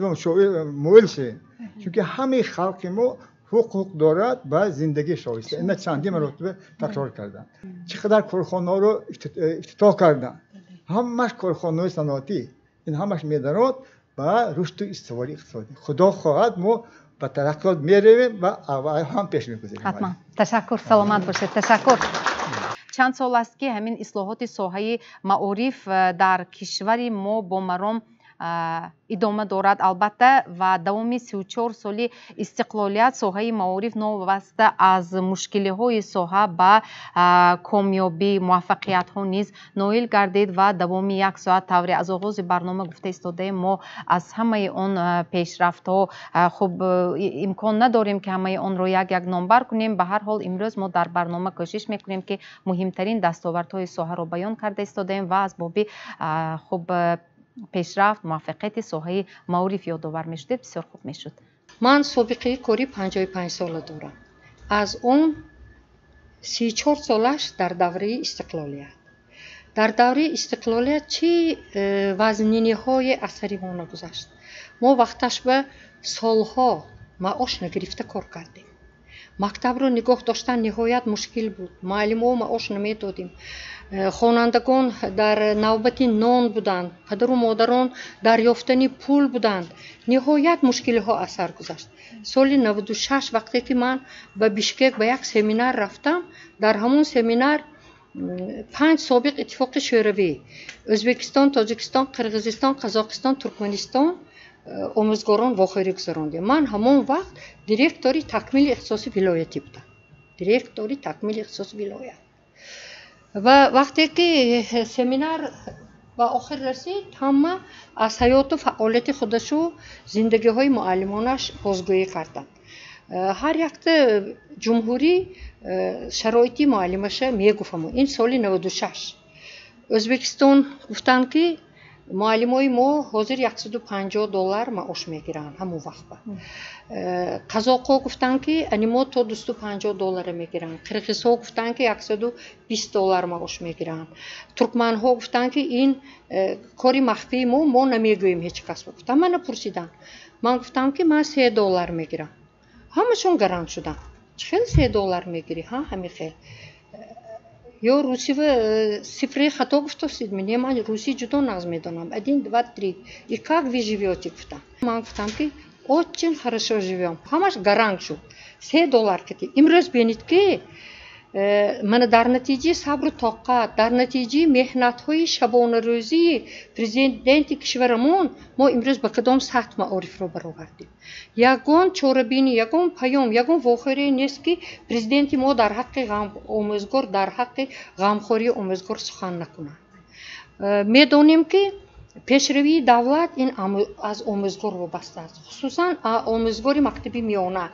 моил шавем, чунки ҳамаи халқи мо ҳуқуқ дорад ба зиндагии шоиста. Ина чандин маротиба такрор кардам. Чӣ қадар корхонаҳоро ифтитоҳ карданд, ҳамаш корхонаҳои саноатӣ. Ин ҳамаш медарод ба рушду устувории иқтисодӣ. Худо хоҳад, мо ба тараққиёт меравем ва ҳам пеш мегузарем. Ҳатман. Ташаккур, саломат бошед, ташаккур. Чанд сол аст, ки ҳамин ислоҳоти соҳаи маориф дар кишвари мо бо маром Идома дорад, албатта, ва давоми 34 соли истиқлолият соҳаи маориф новобаста аз мушкилиҳои соҳа ба комёбӣ, муваффақиятҳо низ ноил гардид. Ва давоми як соат, тавре аз оғози барнома гуфта истодаем, мо аз ҳамаи он пешрафтҳо, хуб, имкон надорем, ки ҳамаи онро як як номбар кунем. Ба ҳар ҳол, имрӯз мо дар барнома кӯшиш мекунем, ки муҳимтарин дастовардҳои соҳаро баён карда истодаем ва аз боби, хуб, пешрафт, муваффақияти соҳаи маориф ёдовар мешудед, бисёр хуб мешуд. Ман собиқаи корӣ 55 сола дорам, аз он 34 солаш дар давраи истиқлолият. Дар давраи истиқлолият чӣ вазниниҳое аз сари мо нагузашт! Мо вақташ ба солҳо маош нагирифта кор кардем. Мактабро нигоҳ доштан ниҳоят мушкил буд, муаллимҳо маош намедодем, хонандагон дар навбати нон буданд, падару модарон дар ёфтани пул буданд. Ниҳоят мушкилиҳо аз сар гузашт. Соли 96, вақте ки ман ба Бишкек ба як семинар рафтам, дар ҳамон семинар панҷ собиқ Иттифоқи Шӯравӣ: Ӯзбекистон, Тоҷикистон, Қирғизистон, Қазоқистон, Туркманистон омӯзгорон вохӯрӣ гузарондем. Ман ҳамон вақт директори такмили ихтисоси вилоятӣ будам, директори такмили ихтисоси вилоят. Ва вақте ки семинар ба охир расид, ҳама аз ҳаёту фаъолияти худашу зиндагиҳои муаллимонаш бозгӯӣ карданд. Ҳар якта ҷумҳурӣ шароити муаллимаша мегуфтаму. Ин соли 96. Ӯзбекистон гуфтанд, ки муаллимои мо ҳозир 150 доллар маош мегиранд ҳамон вақт. Қазоқҳо гуфтанд, ки ани мо то 250 доллара мегиранд. Қирғизҳо гуфтанд, ки 120 доллар маош мегиранд. Туркманҳо гуфтанд, ки ин кори махфии мо, мо намегӯем ҳеҷ кас гуфтам. Мана пурсиданд, ман гуфтам, ки ман 3 доллар мегирам. Ҳамашон гаранг шуданд: чӣ хел 3 доллар мегирӣ? Ҳа, ҳамин хел. Ё русива цифраи хато гуфтосид? Не, ман русӣ ҷудо нағз медонам. Один, два, три. И как вы живете? Гуфтам. Ман гуфтам, ки очень хорошо живем. Ҳамаш гаранг шуд. 3 доллар кити. Имрӯз бинед, ки мана дар натиҷаи сабру тоқат, дар натиҷаи меҳнатҳои шабонарӯзии президенти кишварамон мо имрӯз ба кадом сатҳ маорифро баровардем. Ягон чорабинӣ, ягон паём, ягон вохӯрие нест, ки президенти мо дар ҳаққи омӯзгор, дар ҳаққи ғамхории омӯзгор сухан накунад. Медонем, ки пешравии давлат ин аз омӯзгор вобаста аст, хусусан омӯзгори мактаби миёна.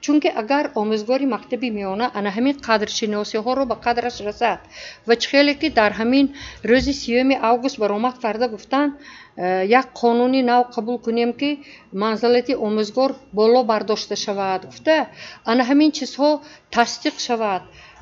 Чунки агар омӯзгори мактаби миёна ана ҳамин қадршиносиҳоро ба қадраш расад ва чӣ хеле ки дар ҳамин рӯзи 30-уми август баромад карда гуфтанд, як қонуни нав қабул кунем, ки манзалати омӯзгор боло бардошта шавад, гуфта, ана ҳамин чизҳо тасдиқ шавад,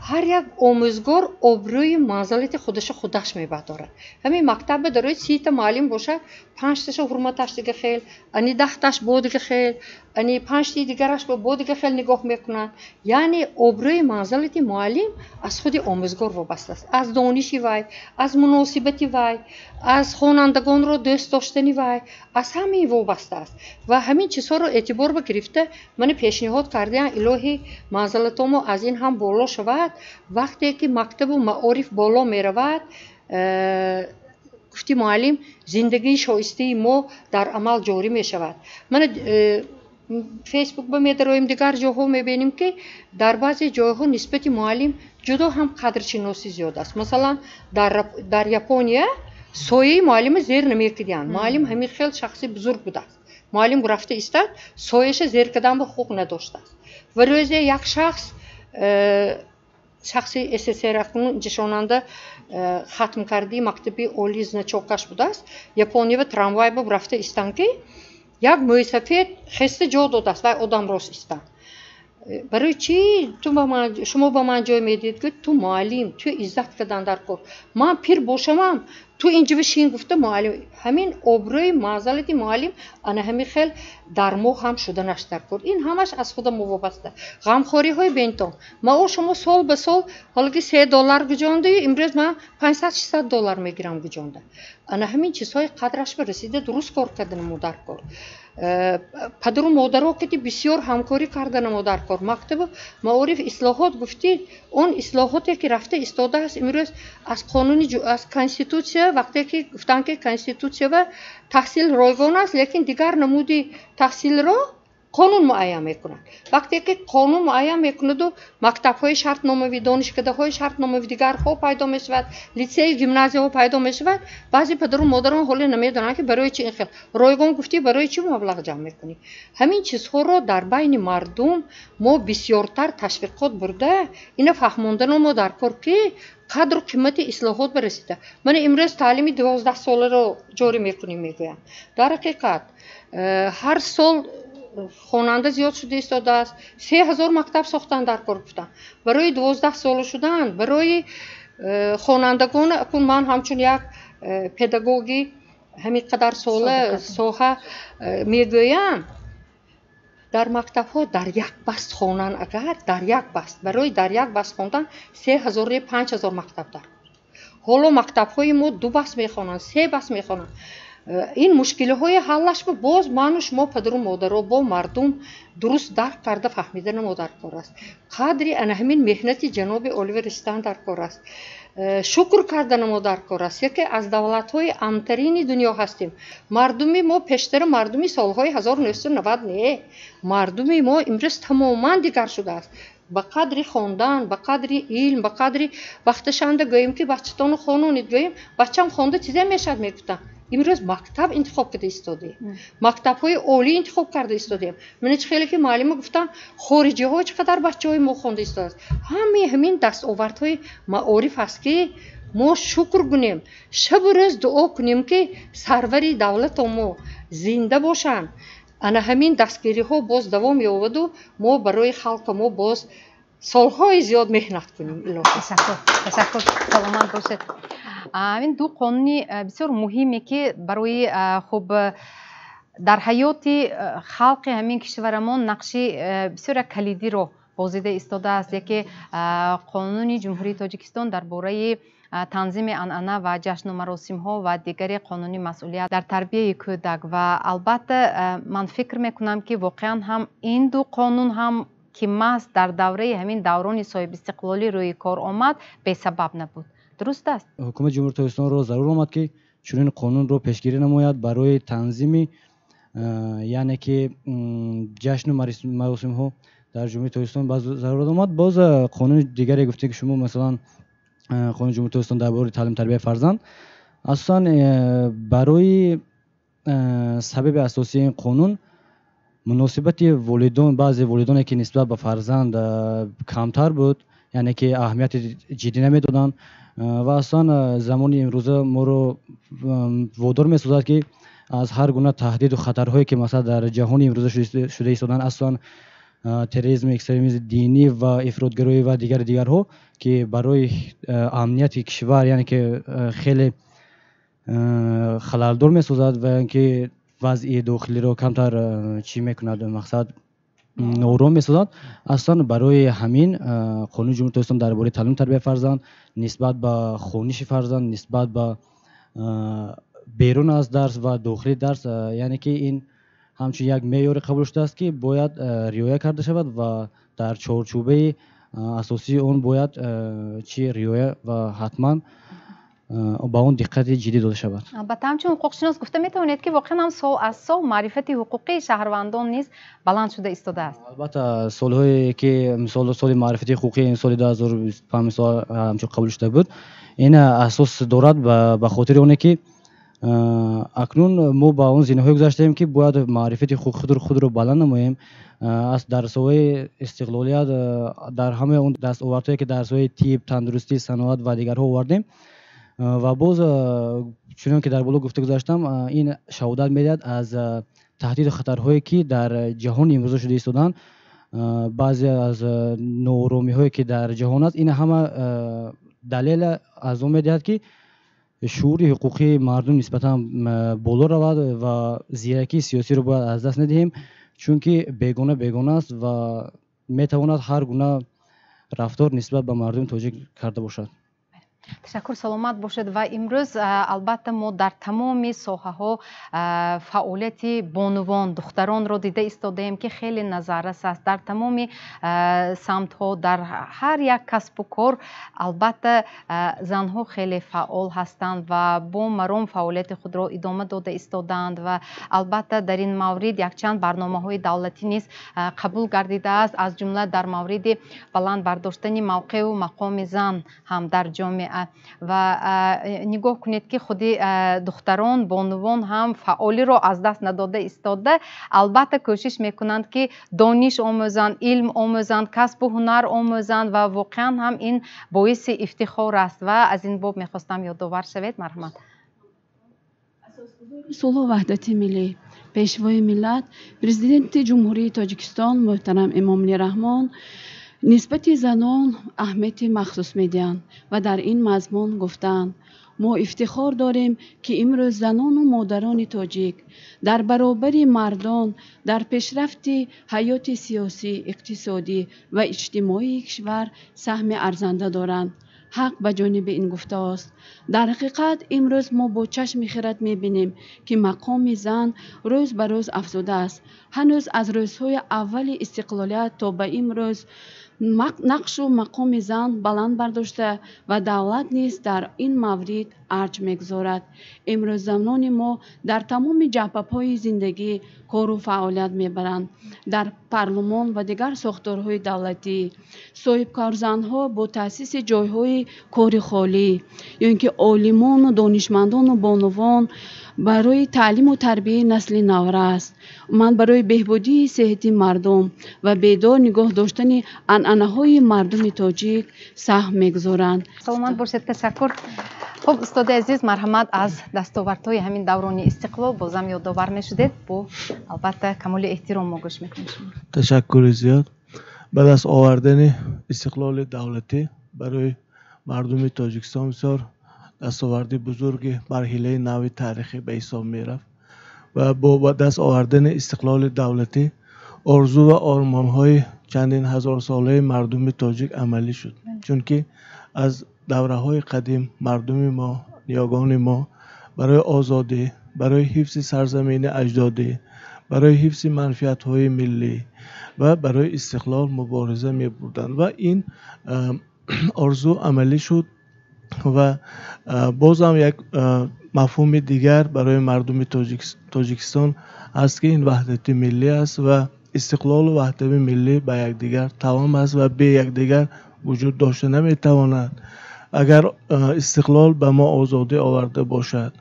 ҳар як омӯзгор обрӯи манзалати худаша худаш мебардорад. Ҳамин мактаба дарои 30-та муаллим бошад, панҷташа ҳурматаш дига хел, ани 10-таш бо дига хел, ани панҷти дигараш бо дига хел нигоҳ мекунанд. Яъне обрӯи манзалати муаллим аз худи омӯзгор вобаста аст, аз дониши вай, аз муносибати вай, аз хонандагонро дӯст доштани вай, аз ҳамаи вобаста аст. Ва ҳамин чизҳоро эътибор ба гирифта, мана пешниҳод кардаам: илоҳӣ, манзалатомо аз ин ҳам боло шавад. Вақте ки мактабу маориф боло меравад, гуфти муаллим, зиндагии шоистаи мо дар амал ҷорӣ мешавад. Мана Фейсбук ба медароем, дигар ҷоҳо мебинем, ки дар баъзе ҷойҳо нисбати муаллим ҷудо ҳам қадршиносӣ зиёд аст. Масалан, дар Япония сояи муаллима зер намекардиянд. Муаллим ҳамин хел шахси бузург будааст. Муаллим рафта истад, сояша зер кардан ба ҳуқуқ надоштааст. Ва рӯзе як шахс, шахси СССР, акнун ҷишонанда, хатм кардии мактаби олии значокаш будааст, Япония трамвай ба рафта истанд, ки як мӯйсафед хеста ҷо додааст. Вай одам рост истанд: барои чӣ ту ба ман, шумо ба ман ҷой медиҳед? Гӯяд: ту муаллим, ту иззат кардан дар кор, ман пир бошамам, ту инҷо шин, гуфта муаллим. Ҳамин обрӯи манзалати муаллим ана ҳамин хел дар мо ҳам шуданаш дар кор. Ин ҳамаш аз худа мо вобаста. Ғамхориҳои бентон, маоши мо сол ба сол, ҳоло ки 3 доллар гуҷондаю, имрӯз ман 500-600 доллар мегирам гуҷонда. Ана ҳамин чизҳои қадраш ба расида, дуруст кор карданамо дар кор. Падару модаро ки бисёр ҳамкорӣ карданамо дар кор. Мактабу маориф ислоҳот гуфтид, он ислоҳоте ки рафта истодааст имрӯз, аз қонуни, аз конститутсия. вақте ки гуфтанд, ки конститутсия ва таҳсил ройгон аст, лекин дигар намуди таҳсилро қонун муайян мекунад. Вақте ки қонун муайян мекунаду, мактабҳои шартномавӣ, донишкадаҳои шартномавӣ, дигарҳо пайдо мешавад, литсею гимназияҳо пайдо мешавад. Баъзе падару модарон ҳоле намедонанд, ки барои чи ин хел ройгон гуфтӣ, барои чӣ маблағ ҷамъ мекунӣ. Ҳамин чизҳоро дар байни мардум мо бисёртар ташвиқот бурда, ина фаҳмондано мо дар кор, ки қадру қимати ислоҳот барасида. Мана имрӯз таълими 12-соларо ҷорӣ мекунем, мегӯянд. Дар ҳақиқат ҳар сол хонанда зиёд шуда истодааст. 3000 мактаб сохтан дар кор гуфтанд барои 12 сола шудан, барои хонандагон. Акун ман ҳамчун як педагоги ҳамин қадар сола соҳа мегӯям, дар мактабҳо дар як баст хонанд, агар дар як баст, барои дар як баст хондан 3000, 5000 мактаб дар. Ҳоло мактабҳои мо ду баст мехонанд, се баст мехонанд. Ин мушкилиҳои ҳаллаш боз ману шумо, падару модаро, бо мардум дуруст дарк карда, фаҳмидана мо дар кор аст. Қадри ана ҳамин меҳнати ҷаноби олива расидан дар кор аст, шукр кардана мо дар кор аст. Яке аз давлатҳои амнтарини дунё ҳастем. Мардуми мо пештара мардуми солҳои 1990 не, мардуми мо имрӯз тамоман дигар шудааст. Ба қадри хондан, ба қадри илм, ба қадри вақташанда гӯем, ки бачатонро хононед, гӯем, бачам хонда чизе мешавад, мегуфтанд. Имрӯз мактаб интихоб карда истодем, мактабҳои олӣ интихоб карда истодем. Мана чӣ хеле ки муаллима гуфтанд, хориҷиҳо чӣ қадар бачаҳои мо хонда истодааст. Ҳамаи ҳамин дастовардҳои маориф аст, ки мо шукр кунем, шабу рӯз дуо кунем, ки сарвари давлато мо зинда бошанд. Ана ҳамин дастгириҳо боз давом ёбаду мо барои халқа мо боз солҳои зиёд меҳнат кунем. Илоҳӣ. Ташаккур, ташаккур, саломат бошед. Ин ду қонуни бисёр муҳиме, ки барои хуб дар ҳаёти халқи ҳамин кишварамон нақши бисёр як калидиро бозида истодааст. Яке Қонуни Ҷумҳурии Тоҷикистон дар бораи танзими анъана ва ҷашну маросимҳо ва дигаре Қонуни масъулият дар тарбияи кӯдак. Ва албатта, ман фикр мекунам, ки воқеан ҳам ин ду қонун ҳам, ки маҳз дар давраи ҳамин даврони соҳибистиқлолӣ рӯи кор омад, бесабаб набуд. Дуруст аст? Ҳукумати Ҷумҳурии Тоҷикистонро зарур омад, ки чунин қонунро пешгирӣ намояд барои танзими, яъне ки ҷашну маросимҳо дар Ҷумҳурии Тоҷикистон зарурат омад. Боз қонуни дигаре гуфте, ки шумо, масалан, Қонуни Ҷумҳурии Тоҷикистон дар бораи таълиму тарбияи фарзанд, асосан барои сабаби асосии ин қонун муносибати волидон, баъзе волидоне ки нисбат ба фарзанд камтар буд, яъне ки аҳамияти ҷиддӣ намедоданд. Ва асосан замони имрӯза моро водор месозад, ки аз ҳар гуна таҳдиду хатарҳое, ки масалан дар ҷаҳони имрӯза шуда истоданд, асосан терроризм, экстремизми динӣ ва ифротгароӣ ва дигари дигарҳо, ки барои амнияти кишвар, яъне ки хеле халалдор месозад ва ин ки вазъи дохилиро камтар чӣ мекунад, мақсад ноором месозад. Асосан барои ҳамин Қонуни Ҷумҳурии Тоҷикистон дар бораи таълиму тарбияи фарзанд нисбат ба хониши фарзанд, нисбат ба берун аз дарс ва дохили дарс, яъне ки ин ҳамчун як меъёре қабул шудааст, ки бояд риоя карда шавад ва дар чорчӯбаи асосии он бояд чӣ риоя ва ҳатман ба он диққати ҷиддӣ дода шавад. Албатта, ҳамчун ҳуқуқшинос гуфта метавонед, ки воқеан ҳам сол аз сол маърифати ҳуқуқии шаҳрвандон низ баланд шуда истодааст? Албатта, солҳое ки, мисол, соли маърифати ҳуқуқӣ соли 2025, мисол, ҳамчун қабул шуда буд, ин асос дорад ба хотири оне, ки акнун мо ба он зинаҳое гузаштаем, ки бояд маърифати ҳуқуқи худро баланд намоем. Дар соҳаи истиқлолият, дар ҳамаи он дастовардҳое, ки дар соҳаи тиб, тандурустӣ, саноат ва дигарҳо овардем. Ва боз, чунон ки дар боло гуфта гузаштам, ин шаҳодат медиҳад аз таҳдиду хатарҳое, ки дар ҷаҳони имрӯза шуда истоданд, баъзе аз нооромиҳое, ки дар ҷаҳон аст. Ин ҳама далел аз он медиҳад, ки шуури ҳуқуқии мардум нисбатан боло равад ва зиракии сиёсиро бояд аз даст надиҳем, чунки бегона бегона аст ва метавонад ҳар гуна рафтор нисбат ба мардуми тоҷик карда бошад. Ташаккур, саломат бошед. Ва имрӯз, албатта, мо дар тамоми соҳаҳо фаъолияти бонувон, духтаронро дида истодаем, ки хеле назаррас аст дар тамоми самтҳо, дар ҳар як касбу кор. Албатта, занҳо хеле фаъол ҳастанд ва бо маром фаъолияти худро идома дода истодаанд. Ва албатта, дар ин маврид якчанд барномаҳои давлатӣ низ қабул гардидааст, аз ҷумла дар мавриди баланд бардоштани мавқеу мақоми зан ҳам дар ҷомеа. Ва нигоҳ кунед, ки худи духтарон, бонувон ҳам фаъолиро аз даст надода истода, албатта, кӯшиш мекунанд, ки дониш омӯзанд, илм омӯзанд, касбу ҳунар омӯзанд. Ва воқеан ҳам ин боиси ифтихор аст ва аз ин боб мехостам ёдовар шавед, марҳамат. Сулҳу ваҳдати миллӣ, Пешвои миллат, Президенти Ҷумҳурии Тоҷикистон муҳтарам Эмомалӣ Раҳмон нисбати занон аҳамияти махсус медиҳанд ва дар ин мазмун гуфтаанд: мо ифтихор дорем, ки имрӯз занону модарони тоҷик дар баробари мардон дар пешрафти ҳаёти сиёсӣ, иқтисодӣ ва иҷтимоии кишвар саҳми арзанда доранд. Ҳақ ба ҷониби ин гуфтаост. Дар ҳақиқат, имрӯз мо бо чашми хирад мебинем, ки мақоми зан рӯз ба рӯз афзудааст. Ҳанӯз аз рӯзҳои аввали истиқлолият то ба имрӯз нақшу мақоми зан баланд бардошта ва давлат низ дар ин маврид арҷ мегузорад. Имрӯз занони мо дар тамоми ҷабҳаҳои зиндагӣ кору фаъолият мебаранд, дар парлумон ва дигар сохторҳои давлатӣ. Соҳибкорзанҳо бо таъсиси ҷойҳои кори холӣ ё ин ки олимону донишмандону бонувон барои таълиму тарбияи насли наврас, ман барои беҳбудии сеҳати мардум ва бедор нигоҳ доштани анъанаҳои мардуми тоҷик саҳм мегузоранд. Саломат бошед, ташаккур. Хуб, устоди азиз, марҳамат, аз дастовардҳои ҳамин даврони истиқлол бозам ёдовар мешудед. Бо, албатта, камоли эҳтиром мо гӯш мекунем шумо. Ташаккури зиёд. Ба даст овардани истиқлоли давлатӣ барои мардуми Тоҷикистон бисёр дастоварди бузурги марҳилаи нави таърихӣ ба ҳисоб мерафт ва бо ба даст овардани истиқлоли давлатӣ орзу ва ормонҳои чандин ҳазорсолаи мардуми тоҷик амалӣ шуд, чунки аз давраҳои қадим мардуми мо, ниёгони мо барои озодӣ, барои ҳифзи сарзамини аҷдодӣ, барои ҳифзи манфиатҳои миллӣ ва барои истиқлол мубориза мебурданд ва ин орзу амалӣ шуд. Ва бозам як мафҳуми дигар барои мардуми Тоҷикистон аст, ки ин ваҳдати миллӣ аст ва истиқлолу ваҳдати миллӣ ба якдигар тавом аст ва бе якдигар вуҷуд дошта наметавонад. Агар истиқлол ба мо озодӣ оварда бошад,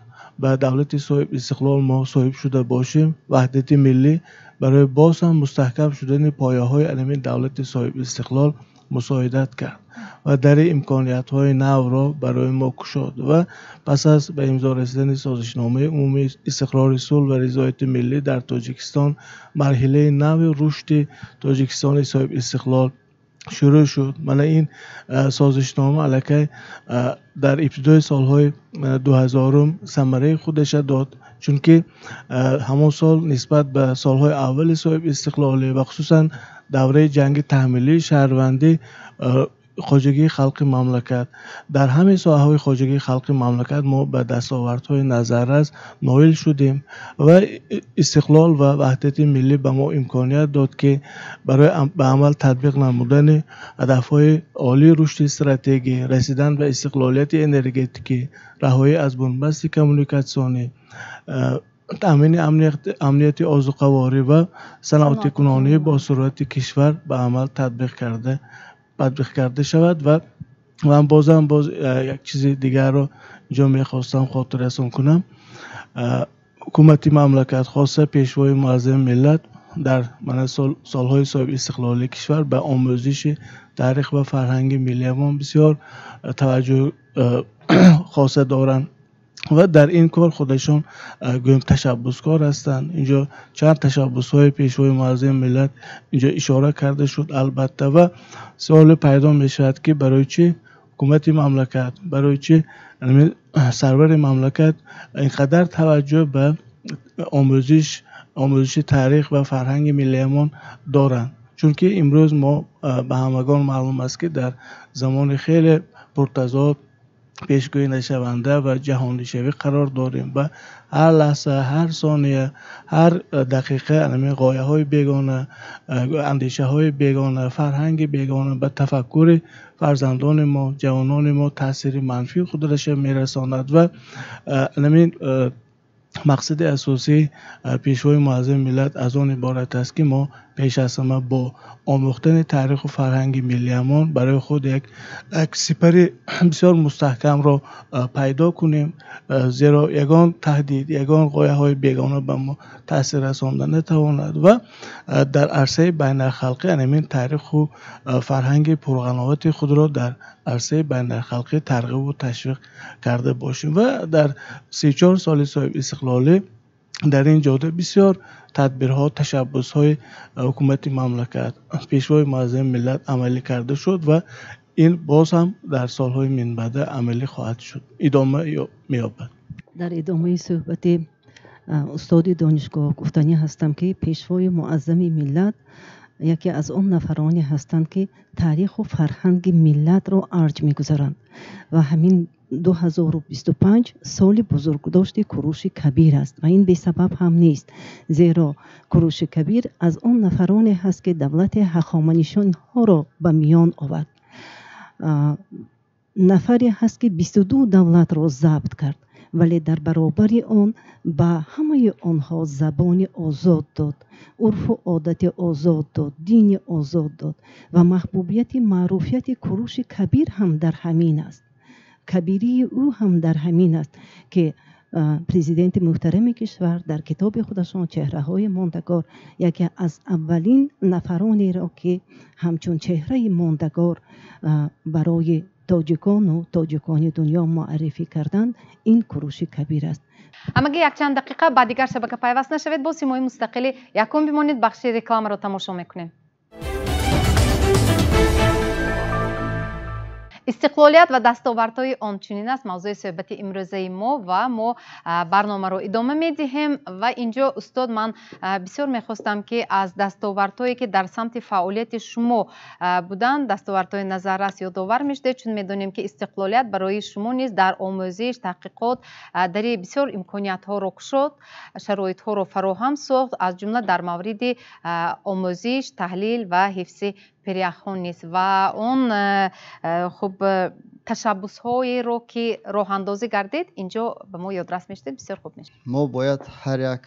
ба давлати соҳиб истиқлол мо соҳиб шуда бошем, ваҳдати миллӣ барои боз ҳам мустаҳкам шудани пояҳои ҳамин давлати соҳиб истиқлол мусоидат кард ва дари имкониятҳои навро барои мо кушод. Ва пас аз ба имзо расидани созишномаи умумии истиқрори сулҳ ва ризояти миллӣ дар Тоҷикистон марҳилаи нави рушди Тоҷикистони соҳиб истиқлол шурӯъ шуд. Мана ин созишнома аллакай дар ибтидои солҳои 2000-ум самараи худаша дод, чунки ҳамон сол нисбат ба солҳои аввали соҳиб истиқлолӣ ва хусусан давраи ҷанги таҳмилии шаҳрвандӣ хоҷагии халқи мамлакат, дар ҳамаи соҳаҳои хоҷагии халқи мамлакат мо ба дастовардҳои назаррас ноил шудем ва истиқлол ва ваҳдати миллӣ ба мо имконият дод, ки барои ба амал татбиқ намудани ҳадафҳои олии рушди стратегӣ, расидан ба истиқлолияти энергетикӣ, раҳоӣ аз бунбасти коммуникатсионӣ, таъмини амнияти озуқаворӣ ва саноатикунонии босуръати кишвар ба амал татбиқ карда шавад. Ва ман бозам боз як чизи дигарро инҷо мехостам хотиррасон кунам. Ҳукумати мамлакат, хоса Пешвои муаззами миллат, дар мана солҳои соҳиби истиқлолии кишвар ба омӯзиши таърих ва фарҳанги миллиямон бисёр таваҷҷӯҳ хоса доранд ва дар ин кор худашон, гӯем, ташаббускор ҳастанд. Инҷо чанд ташаббусҳои Пешвои муаззами миллат инҷо ишора карда шуд, албатта. Ва суоле пайдо мешавад, ки барои чӣ ҳукумати мамлакат, барои чӣ сарвари мамлакат ин қадар таваҷҷӯҳ ба омӯзиши таърих ва фарҳанги миллиямон доранд? Чунки имрӯз мо ба ҳамагон маълум аст, ки дар замони хеле пуртазод Пешгӯӣ нашаванда ва ҷаҳонишавӣ қарор дорем ва ҳар лаҳза, ҳар сония, ҳар дақиқа ҳамин ғояҳои бегона, андешаҳои бегона, фарҳанги бегона ба тафаккури фарзандони мо, ҷавонони мо таъсири манфии худро мерасонад ва ҳамин мақсади асосии Пешвои муаззами миллат аз он иборат аст, ки мо пеш аз ҳама бо омӯхтани таъриху фарҳанги миллиамон барои худ як сипари бисёр мустаҳкамро пайдо кунем, зеро ягон таҳдид, ягон ғояҳои бегона ба мо таъсир расонда натавонад ва дар арсаи байналхалқӣ ҳамин таъриху фарҳанги пурғановати худро дар арсаи байналхалқӣ тарғибу ташвиқ карда бошем. Ва дар 34 соли соҳибистиқлолӣ дар ин ҷода бисёр тадбирҳо, ташаббусҳои ҳукумати мамлакат, Пешвои муаззами миллат амалӣ карда шуд ва ин боз ҳам дар солҳои минбаъда амалӣ хоҳад шуд, идома меёбад. Дар идомаи суҳбати устоди донишгоҳ гуфтанӣ ҳастам, ки Пешвои муаззами миллат яке аз он нафароне ҳастанд, ки таъриху фарҳанги миллатро арҷ мегузоранд ва ҳамин 2025 соли бузургдошти Куруши Кабир аст ва ин бесабаб ҳам нест, зеро Куруши Кабир аз он нафароне ҳаст, ки давлати ҳахоманишонҳоро ба миён овард. Нафаре ҳаст, ки 22 давлатро забт кард, вале дар баробари он ба ҳамаи онҳо забони озод дод, урфу одати озод дод, дини озод дод ва маҳбубияти маъруфияти Куруши Кабир ҳам дар ҳамин аст. Кабирии ӯ ҳам дар ҳамин аст, ки президенти муҳтарами кишвар дар китоби худашон «Чеҳраҳои мондагор» яке аз аввалин нафаронеро, ки ҳамчун чеҳраи мондагор барои тоҷикону тоҷикони дунё муаррифӣ карданд, ин Куруши Кабир аст. Ҳамагӣ якчанд дақиқа ба дигар шабака пайваст нашавед, бо Симои мустақили якум бимонед, бахши рекламаро тамошо мекунем. Истиқлолият ва дастовардҳои он чунин аст мавзӯи суҳбати имрӯзаи мо ва мо барномаро идома медиҳем. Ва инҷо, устод, ман бисёр мехостам, ки аз дастовардҳое, ки дар самти фаъолияти шумо буданд, дастовардҳои назаррас ёдовар мешудед, чун медонем, ки истиқлолият барои шумо низ дар омӯзиш, таҳқиқот дари бисёр имкониятҳоро кушод, шароитҳоро фароҳам сохт, аз ҷумла дар мавриди омӯзиш, таҳлил ва ҳифзи пиряхҳо низ ва он хуб ташаббусҳоеро, ки роҳандозӣ гардид, инҷо ба мо ёдрас мешудед, бисёр хуб мешуд. Мо бояд ҳар як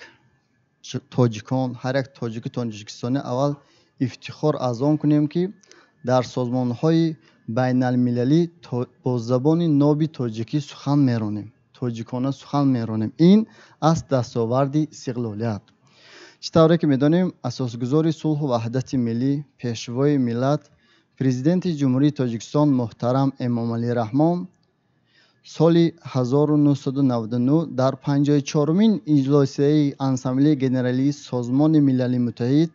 тоҷикон, ҳар як тоҷики тоҷикистонӣ аввал ифтихор аз он кунем, ки дар созмонҳои байналмилалӣ бо забони ноби тоҷикӣ сухан меронем, тоҷикона сухан меронем. Ин аст дастоварди истиқлолият. Чӣ тавре ки медонем, асосгузори сулҳу ваҳдати миллӣ, Пешвои миллат, Президенти Ҷумҳурии Тоҷикистон муҳтарам Эмомалӣ Раҳмон соли 1999 дар 54-умин иҷлосияи Ассамблеяи Генералии Созмони Милали Муттаҳид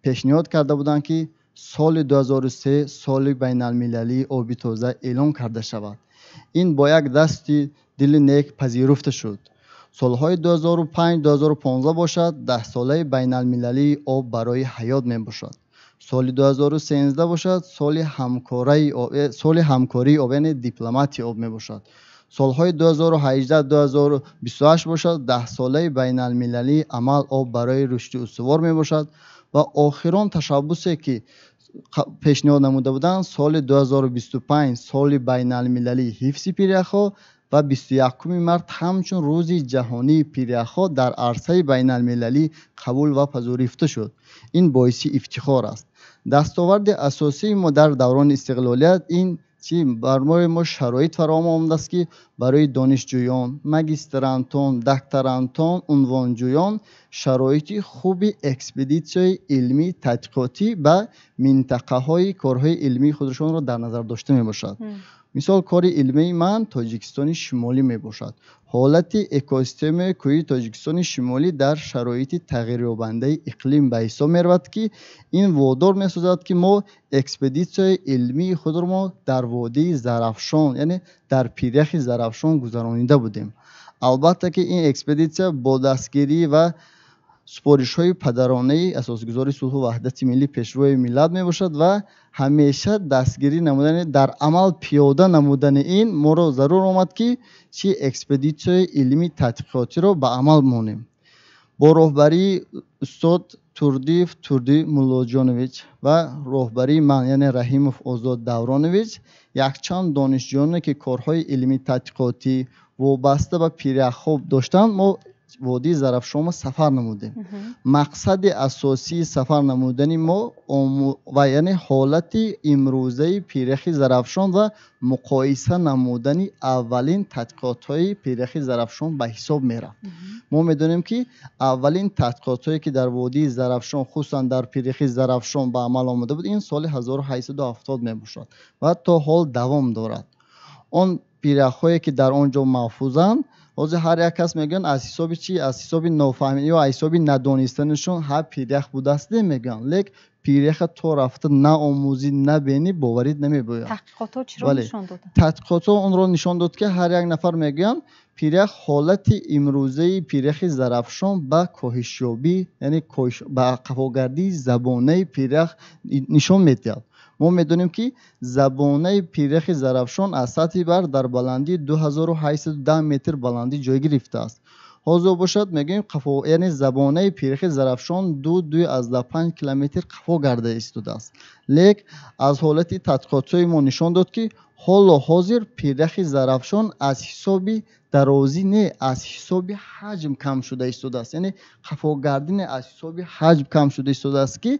пешниҳод карда буданд, ки соли 2003 соли байналмилалии оби тоза эълон карда шавад. Ин бо як дасти дили нек пазируфта шуд. Солҳои 2005-2015 бошад, даҳсолаи байналмилалии об барои ҳаёт мебошад. Соли 2013 бошад, соли ҳамкории об, яъне дипломатии об мебошад. Солҳои 2018-2028 бошад, даҳсолаи байналмилалии амал об барои рушди устувор мебошад ва охирон ташаббусе, ки пешниҳод намуда буданд, соли 2025 соли байналмилалии ҳифзи пиряхҳо ва 21 март ҳамчун рӯзи ҷаҳонии пиряхҳо дар арсаи байналмилалӣ қабул ва пазируфта шуд. Ин боиси ифтихор аст. Дастоварди асосии мо дар даврони истиқлолият ин чи барои мо шароит фароҳам омадааст, ки барои донишҷӯён, магистрантон, докторантон, унвонҷӯён шароити хуби экспедитсияи илмӣ тадқиқотӣ ба минтақаҳои корҳои илмии худашонро дар назар дошта мебошад. Мисол, кори илмии ман Тоҷикистони Шимолӣ мебошад. Ҳолати экосистемаи кӯҳии Тоҷикистони Шимолӣ дар шароити тағйирёбандаи иқлим ба ҳисоб меравад, ки ин водор месозад, ки мо экспедитсияи илмии худро мо дар водии Зарафшон, яъне дар пиряхи Зарафшон гузаронида будем. Албатта, ки ин экспедитсия бо дастгирӣ ва Супоришҳои падаронаи асосгузори сулҳу ваҳдати миллӣ, пешвои миллат мебошад ва ҳамеша дастгирӣ намудани, дар амал пиёда намудани ин моро зарур омад, ки чӣ экспедитсияи илмии тадқиқотиро ба амал монем. Бо роҳбарии устод Турдиев Турди Муллоҷонович ва роҳбарии ман, яъне Раҳимов Озод Давронович, якчанд донишҷӯёне, ки корҳои илмии тадқиқотӣ вобаста ба пиряхҳо доштанд, мо водии Зарафшонро сафар намудем. Мақсади асосии сафар намудани мо ва яъне ҳолати имрӯзаи пиряхи Зарафшон ва муқоиса намудани аввалин тадқиқотҳои пиряхи Зарафшон ба ҳисоб мерафт. Мо медонем, ки аввалин тадқиқотҳое, ки дар водии Зарафшон, хусусан дар пиряхи Зарафшон ба амал омада буд, ин соли 1870 мебошад ва то ҳол давом дорад. Он пиряхҳое, ки дар он ҷо маҳфузанд, ҳозир ҳар як кас мегӯянд, аз ҳисоби чӣ, аз ҳисоби нофаҳмӣ ё аз ҳисоби надонистанашон ҳар пирях будааст мегӯянд, лек пиряха то рафта наомӯзӣ, набинӣ, боварит намебояд. Таҳқиқотҳо чиро нишон доданд? Таҳқиқотҳо онро нишон дод, ки ҳар як нафар мегӯянд, пирях, ҳолати имрӯзаи пиряхи Зарафшон ба коҳишёбӣ, яъне ба қафогардии забонаи пирях нишон медиҳад. Мо медонем, ки забонаи пиряхи Зарафшон аз сатҳи баҳр дар баландии 2810 метр баландӣ ҷой гирифтааст. Ҳозир бошад, мегӯем, яъне забонаи пиряхи Зарафшон 2,5 километр қафо гарда истодааст. Лек аз ҳолати тадқиқотҳои мо нишон дод, ки ҳоло ҳозир пиряхи Зарафшон аз ҳисоби дарозӣ не, аз ҳисоби ҳаҷм кам шуда истодааст, яъне қафогардине аз ҳисоби ҳаҷм кам шуда истодааст, ки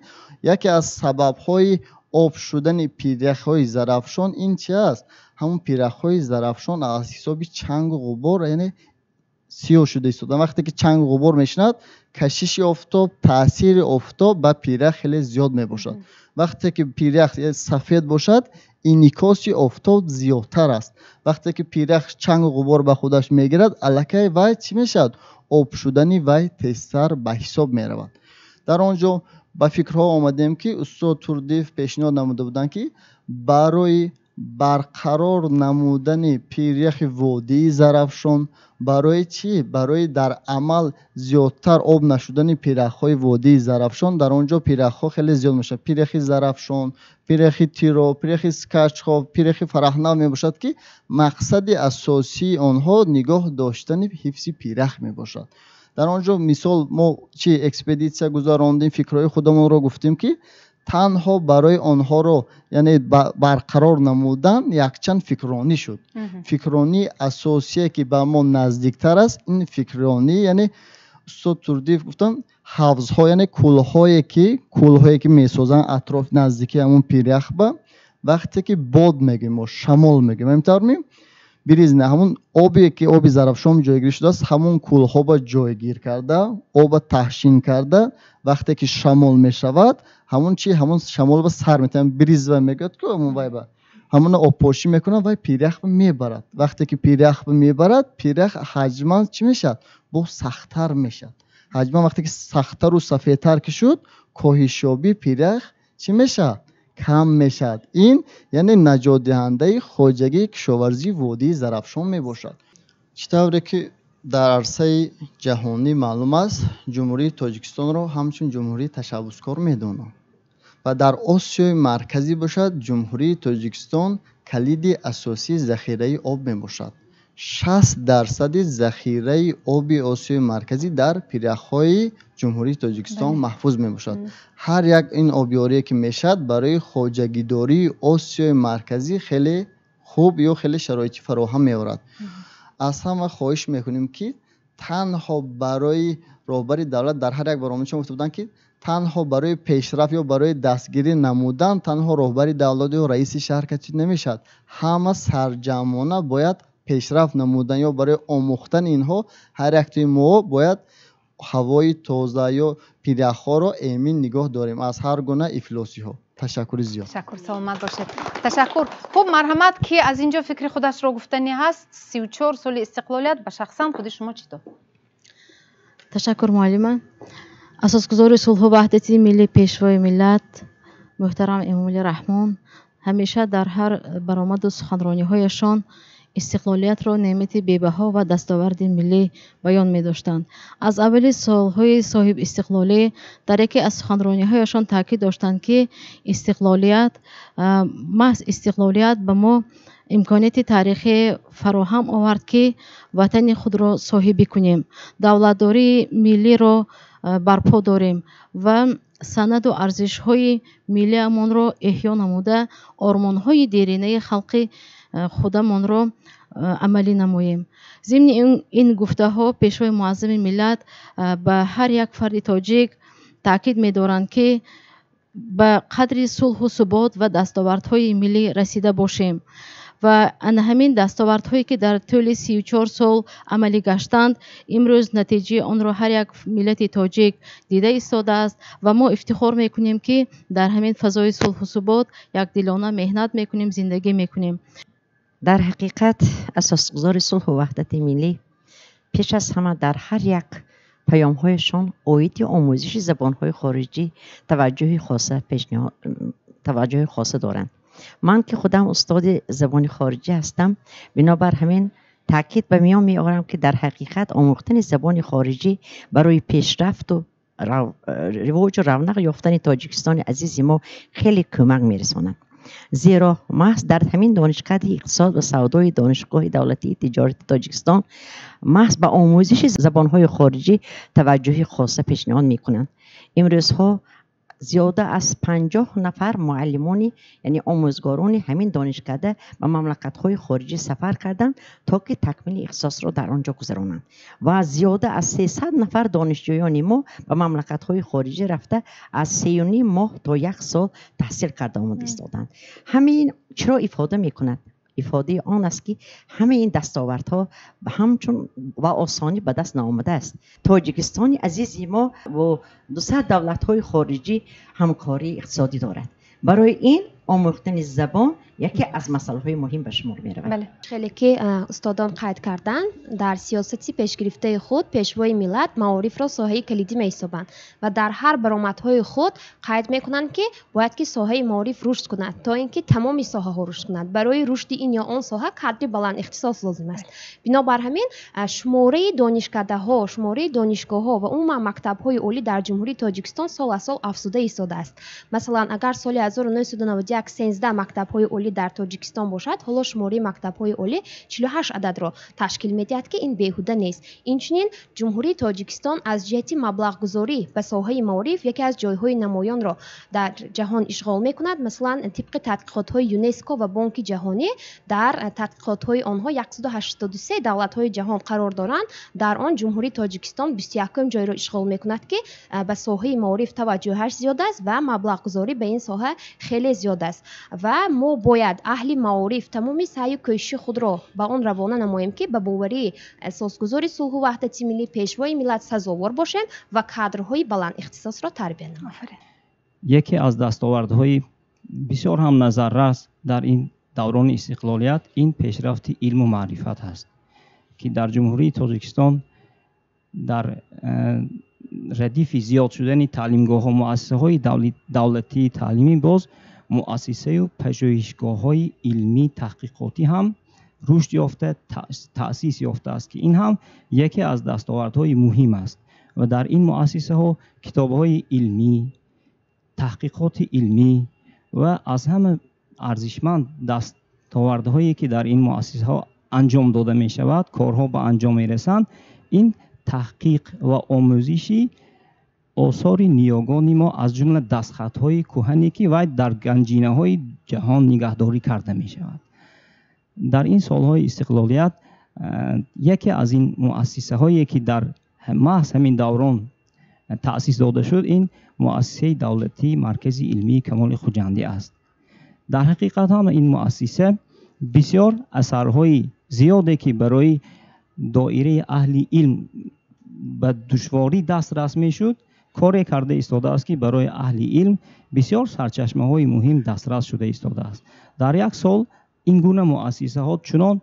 яке аз сабабҳои об шудани пиряхҳои Зарафшон ин чи аст? Ҳамон пиряхҳои Зарафшон аз ҳисоби чангу ғубор, яъне сиёҳ шуда истода. Вақте ки чангу ғубор мешинад, кашиши офтоб, таъсири офтоб ба пирях хеле зиёд мебошад. Вақте ки пирях сафед бошад, инъикоси офтоб зиёдтар аст. Вақте ки пирях чангу ғубор ба худаш мегирад, аллакай вай чӣ мешавад? Об шудани вай тезтар ба ҳисоб меравад. Дар он ҷо ба фикрҳо омадем, ки устод Турдиев пешниҳод намуда буданд, ки барои барқарор намудани пиряхи водии Зарафшон, барои чӣ, барои дар амал зиёдтар об нашудани пиряхҳои водии Зарафшон. Дар он ҷо пиряхҳо хеле зиёд мешавад: пиряхи Зарафшон, пиряхи Тиро, пиряхи Скачхов, пиряхи Фараҳнав мебошад, ки мақсади асосии онҳо нигоҳ доштани ҳифзи пирях мебошад. Дар он ҷо, мисол, мо чӣ экспедитсия гузарондем, фикрҳои худамонро гуфтем, ки танҳо барои онҳоро, яъне барқарор намудан, якчанд фикронӣ шуд. Фикронии асосие, ки ба мо наздиктар аст, ин фикронӣ, яъне устод Турдиев гуфтанд, ҳавзҳо, яъне кӯлҳое ки месозанд атроф наздики ҳамон пиряхба, вақте ки бод мегӯем мо, шамол мегӯем, ҳамин тавр ми бризне, ҳамон обе, ки оби Зарафшон ҷойгир шудааст, ҳамон кӯлҳоба ҷойгир карда, оба таҳшин карда, вақте ки шамол мешавад, ҳамон чи, ҳамон шамолба сар метавон, бризва мегӯяд ку, ҳамон вайба, ҳамона обпошӣ мекунад, вай пиряхба мебарад. Вақте ки пиряхба мебарад, пирях ҳаҷман чӣ мешавад? Боз сахттар мешавад. Ҳаҷман вақте ки сахттару сафедтар ки шуд, коҳишёбии пирях чӣ мешавад? Кам мешавад. Ин яъне наҷотдиҳандаи хоҷагии кишоварзии водии Зарафшон мебошад. Чӣ тавре ки дар арсаи ҷаҳонӣ маълум аст, Ҷумҳурии Тоҷикистонро ҳамчун ҷумҳурии ташаббускор медонанд ва дар Осиёи Марказӣ бошад, Ҷумҳурии Тоҷикистон калиди асосии захираи об мебошад. 60 дарсади захираи оби Осиёи Марказӣ дар пиряхҳои Ҷумҳурии Тоҷикистон маҳфуз мебошад. Ҳар як ин обёрие, ки мешавад, барои хоҷагидории Осиёи Марказӣ хеле хуб ё хеле шароити фароҳам меорад. Аз ҳама хоҳиш мекунем, ки танҳо барои роҳбари давлат дар ҳар як баромадшон гуфта буданд, ки танҳо барои пешрафт ё барои дастгирӣ намудан танҳо роҳбари давлат ё раиси шаҳр кати намешавад, ҳама сарҷамъона бояд пешрафт намудан ё барои омӯхтани инҳо ҳар яктои мо бояд ҳавои тоза ё пиряхҳоро эмин нигоҳ дорем аз ҳар гуна ифлосиҳо. Ташаккури зиёд. Ташаккур, саломат бошед, ташаккур. Хуб, марҳамат, ки аз ин ҷо фикри худашро гуфтанӣ ҳаст? 34 соли истиқлолият ба шахсан худи шумо чӣ дод? Ташаккур, муаллима. Асосгузори сулҳу ваҳдати миллӣ, пешвои миллат муҳтарам Эмомалӣ Раҳмон ҳамеша дар ҳар баромаду суханрониҳояшон Истиқлолиятро неъмати бебаҳо ва дастоварди миллӣ баён медоштанд. Аз аввали солҳои соҳибистиқлолӣ дар яке аз суханрониҳояшон таъкид доштанд, ки истиқлолият, маҳз истиқлолият ба мо имконияти таърихӣ фароҳам овард, ки ватани худро соҳибӣ кунем, давлатдории миллиро барпо дорем ва санаду арзишҳои миллиамонро эҳё намуда, ормонҳои деринаи халқи худамонро амалӣ намоем. Зимни ин гуфтаҳо Пешвои муаззами миллат ба ҳар як фарди тоҷик таъкид медоранд, ки ба қадри сулҳу субот ва дастовардҳои миллӣ расида бошем ва ана ҳамин дастовардҳое, ки дар тӯли 34 сол амалӣ гаштанд, имрӯз натиҷаи онро ҳар як миллати тоҷик дида истодааст ва мо ифтихор мекунем, ки дар ҳамин фазои сулҳу субот якдилона меҳнат мекунем, зиндагӣ мекунем. Дар ҳақиқат асосгузори сулҳу ваҳдати миллӣ пеш аз ҳама дар ҳар як паёмҳояшон оиди омӯзиши забонҳои хориҷӣ таваҷҷӯҳи хоса доранд. Ман ки худам устоди забони хориҷӣ ҳастам, бинобар ҳамин таъкид ба миён меорам, ки дар ҳақиқат омӯхтани забони хориҷӣ барои пешрафту ривоҷу равнақ ёфтани Тоҷикистони азизи мо хеле кӯмак мерасонад. Зеро маҳз дар ҳамин Донишкадаи иқтисод ва савдои Донишгоҳи давлатии тиҷорати Тоҷикистон маҳз ба омӯзиши забонҳои хориҷӣ таваҷҷӯҳи хоса пешниҳод мекунанд. Имрӯзҳо зиёда аз 50 нафар муаллимони, яъне омӯзгорони ҳамин донишкада ба мамлакатҳои хориҷӣ сафар карданд, то ки такмили ихтисосро дар он ҷо гузаронанд ва зиёда аз 300 нафар донишҷӯёни мо ба мамлакатҳои хориҷӣ рафта аз 3,5 моҳ то як сол таҳсил карда омада истоданд. Ҳамин чиро ифода мекунад? Ифодаи он аст, ки ҳамаи ин дастовардҳо ҳамчун ба осонӣ ба даст наомадааст. Тоҷикистони азизи мо бо 200 давлатҳои хориҷӣ ҳамкории иқтисодӣ дорад. Барои ин омӯхтани забон яке аз масъалаҳои муҳим ба шумор меравад. Хеле ки устодон қайд карданд, дар сиёсати пешгирифтаи худ Пешвои миллат маорифро соҳаи калидӣ меҳисобанд ва дар ҳар баромадҳои худ қайд мекунанд, ки бояд ки соҳаи маориф рушд кунад, то ин ки тамоми соҳаҳо рушд кунад. Барои рушди ин ё он соҳа кадри баланд ихтисос лозим аст. Бинобар ҳамин шумораи донишкадаҳо, шумораи донишгоҳҳо ва умуман мактабҳои олӣ дар Ҷумҳурии Тоҷикистон сол аз сол афзуда истодааст. Масалан, агар соли 1991 13 мактабҳои олӣ дар Тоҷикистон бошад, ҳоло шумораи мактабҳои олӣ 48 ададро ташкил медиҳад, ки ин беҳуда нест. Инчунин Ҷумҳурии Тоҷикистон аз ҷиҳати маблағгузорӣ ба соҳаи маориф яке аз ҷойҳои намоёнро дар ҷаҳон ишғол мекунад. Масалан, тибқи тадқиқотҳои ЮНЕСКО ва Бонки ҷаҳонӣ, дар тадқиқотҳои онҳо 183 давлатҳои ҷаҳон қарор доранд. Дар он Ҷумҳурии Тоҷикистон 21-ум ҷойро ишғол мекунад, ки ба соҳаи маориф таваҷҷӯҳаш зиёд аст ва маблағгузорӣ ба ин соҳа хеле зиёд аст. Ва мо бояд аҳли маориф тамоми саъю кӯшиши худро ба он равона намоем, ки ба боварии асосгузори сулҳу ваҳдати миллӣ, Пешвои миллат сазовор бошем ва кадрҳои баланд ихтисосро тарбия намоем. Яке аз дастовардҳои бисёр ҳам назаррас дар ин даврони истиқлолият ин пешрафти илму маърифат ҳаст, ки дар Ҷумҳурии Тоҷикистон дар радифи зиёд шудани таълимгоҳҳо, муассисаҳои давлатии таълимӣ, боз муассисаю пажӯҳишгоҳҳои илмӣ таҳқиқотӣ ҳам рушд ёфта, таъсис ёфтааст, ки ин ҳам яке аз дастовардҳои муҳим аст ва дар ин муассисаҳо китобҳои илмӣ, таҳқиқоти илмӣ ва аз ҳама арзишманд дастовардҳое, ки дар ин муассисаҳо анҷом дода мешавад, корҳо ба анҷом мерасанд, ин таҳқиқ ва омӯзиши осори ниёгони мо, аз ҷумла дастхатҳои кӯҳане, ки вай дар ганҷинаҳои ҷаҳон нигаҳдорӣ карда мешавад. Дар ин солҳои истиқлолият яке аз ин муассисаҳое, ки дар маҳз ҳамин даврон таъсис дода шуд, ин муассисаи давлатии Маркази илмии Камоли Хуҷандӣ аст. Дар ҳақиқат ҳам ин муассиса бисёр асарҳои зиёде, ки барои доираи аҳли илм ба душворӣ дастрас мешуд, коре карда истодааст, ки барои аҳли илм бисёр сарчашмаҳои муҳим дастрас шуда истодааст. Дар як сол ин гуна муассисаҳо чунон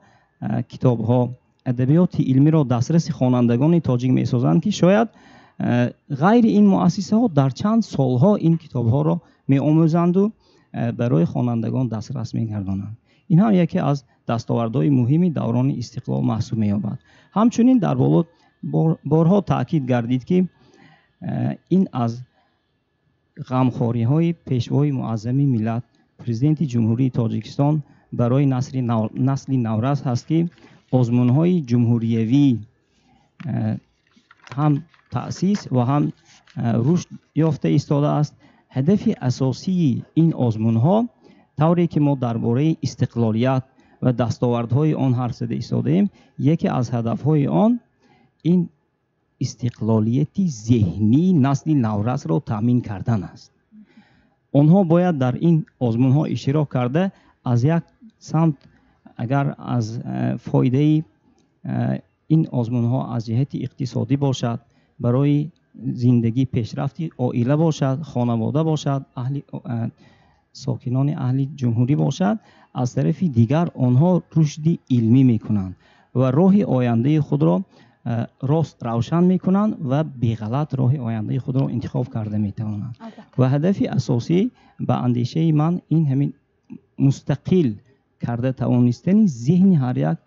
китобҳо, адабиёти илмиро дастраси хонандагони тоҷик месозанд, ки шояд ғайри ин муассисаҳо дар чанд солҳо ин китобҳоро меомӯзанду барои хонандагон дастрас мегардонанд. Ин ҳам яке аз дастовардҳои муҳими даврони истиқлол маҳсуб меёбад. Ҳамчунин дар боло борҳо таъкид гардид, ки ин аз ғамхориҳои пешвои муаззами миллат, Президенти Ҷумҳурии Тоҷикистон барои насли наврас ҳаст, ки озмунҳои ҷумҳуриявӣ ҳам таъсис ва ҳам рушд ёфта истодааст. Ҳадафи асосии ин озмунҳо, тавре ки мо дар бораи истиқлолият ва дастовардҳои он ҳарф зада истодаем, яке аз ҳадафҳои он ин истиқлолияти зеҳнии насли наврасро таъмин кардан аст. Онҳо бояд дар ин озмунҳо иштирок карда, аз як самт агар аз фоидаи ин озмунҳо аз ҷиҳати иқтисодӣ бошад, барои зиндагӣ пешрафти оила бошад, хонавода бошад, сокинони аҳли ҷумҳурӣ бошад, аз тарафи дигар онҳо рушди илмӣ мекунанд ва роҳи ояндаи худро рост равшан мекунанд ва беғалат роҳи ояндаи худро интихоб карда метавонанд. Ва ҳадафи асосӣ ба андешаи ман ин ҳамин мустақил карда тавонистани зеҳни ҳар як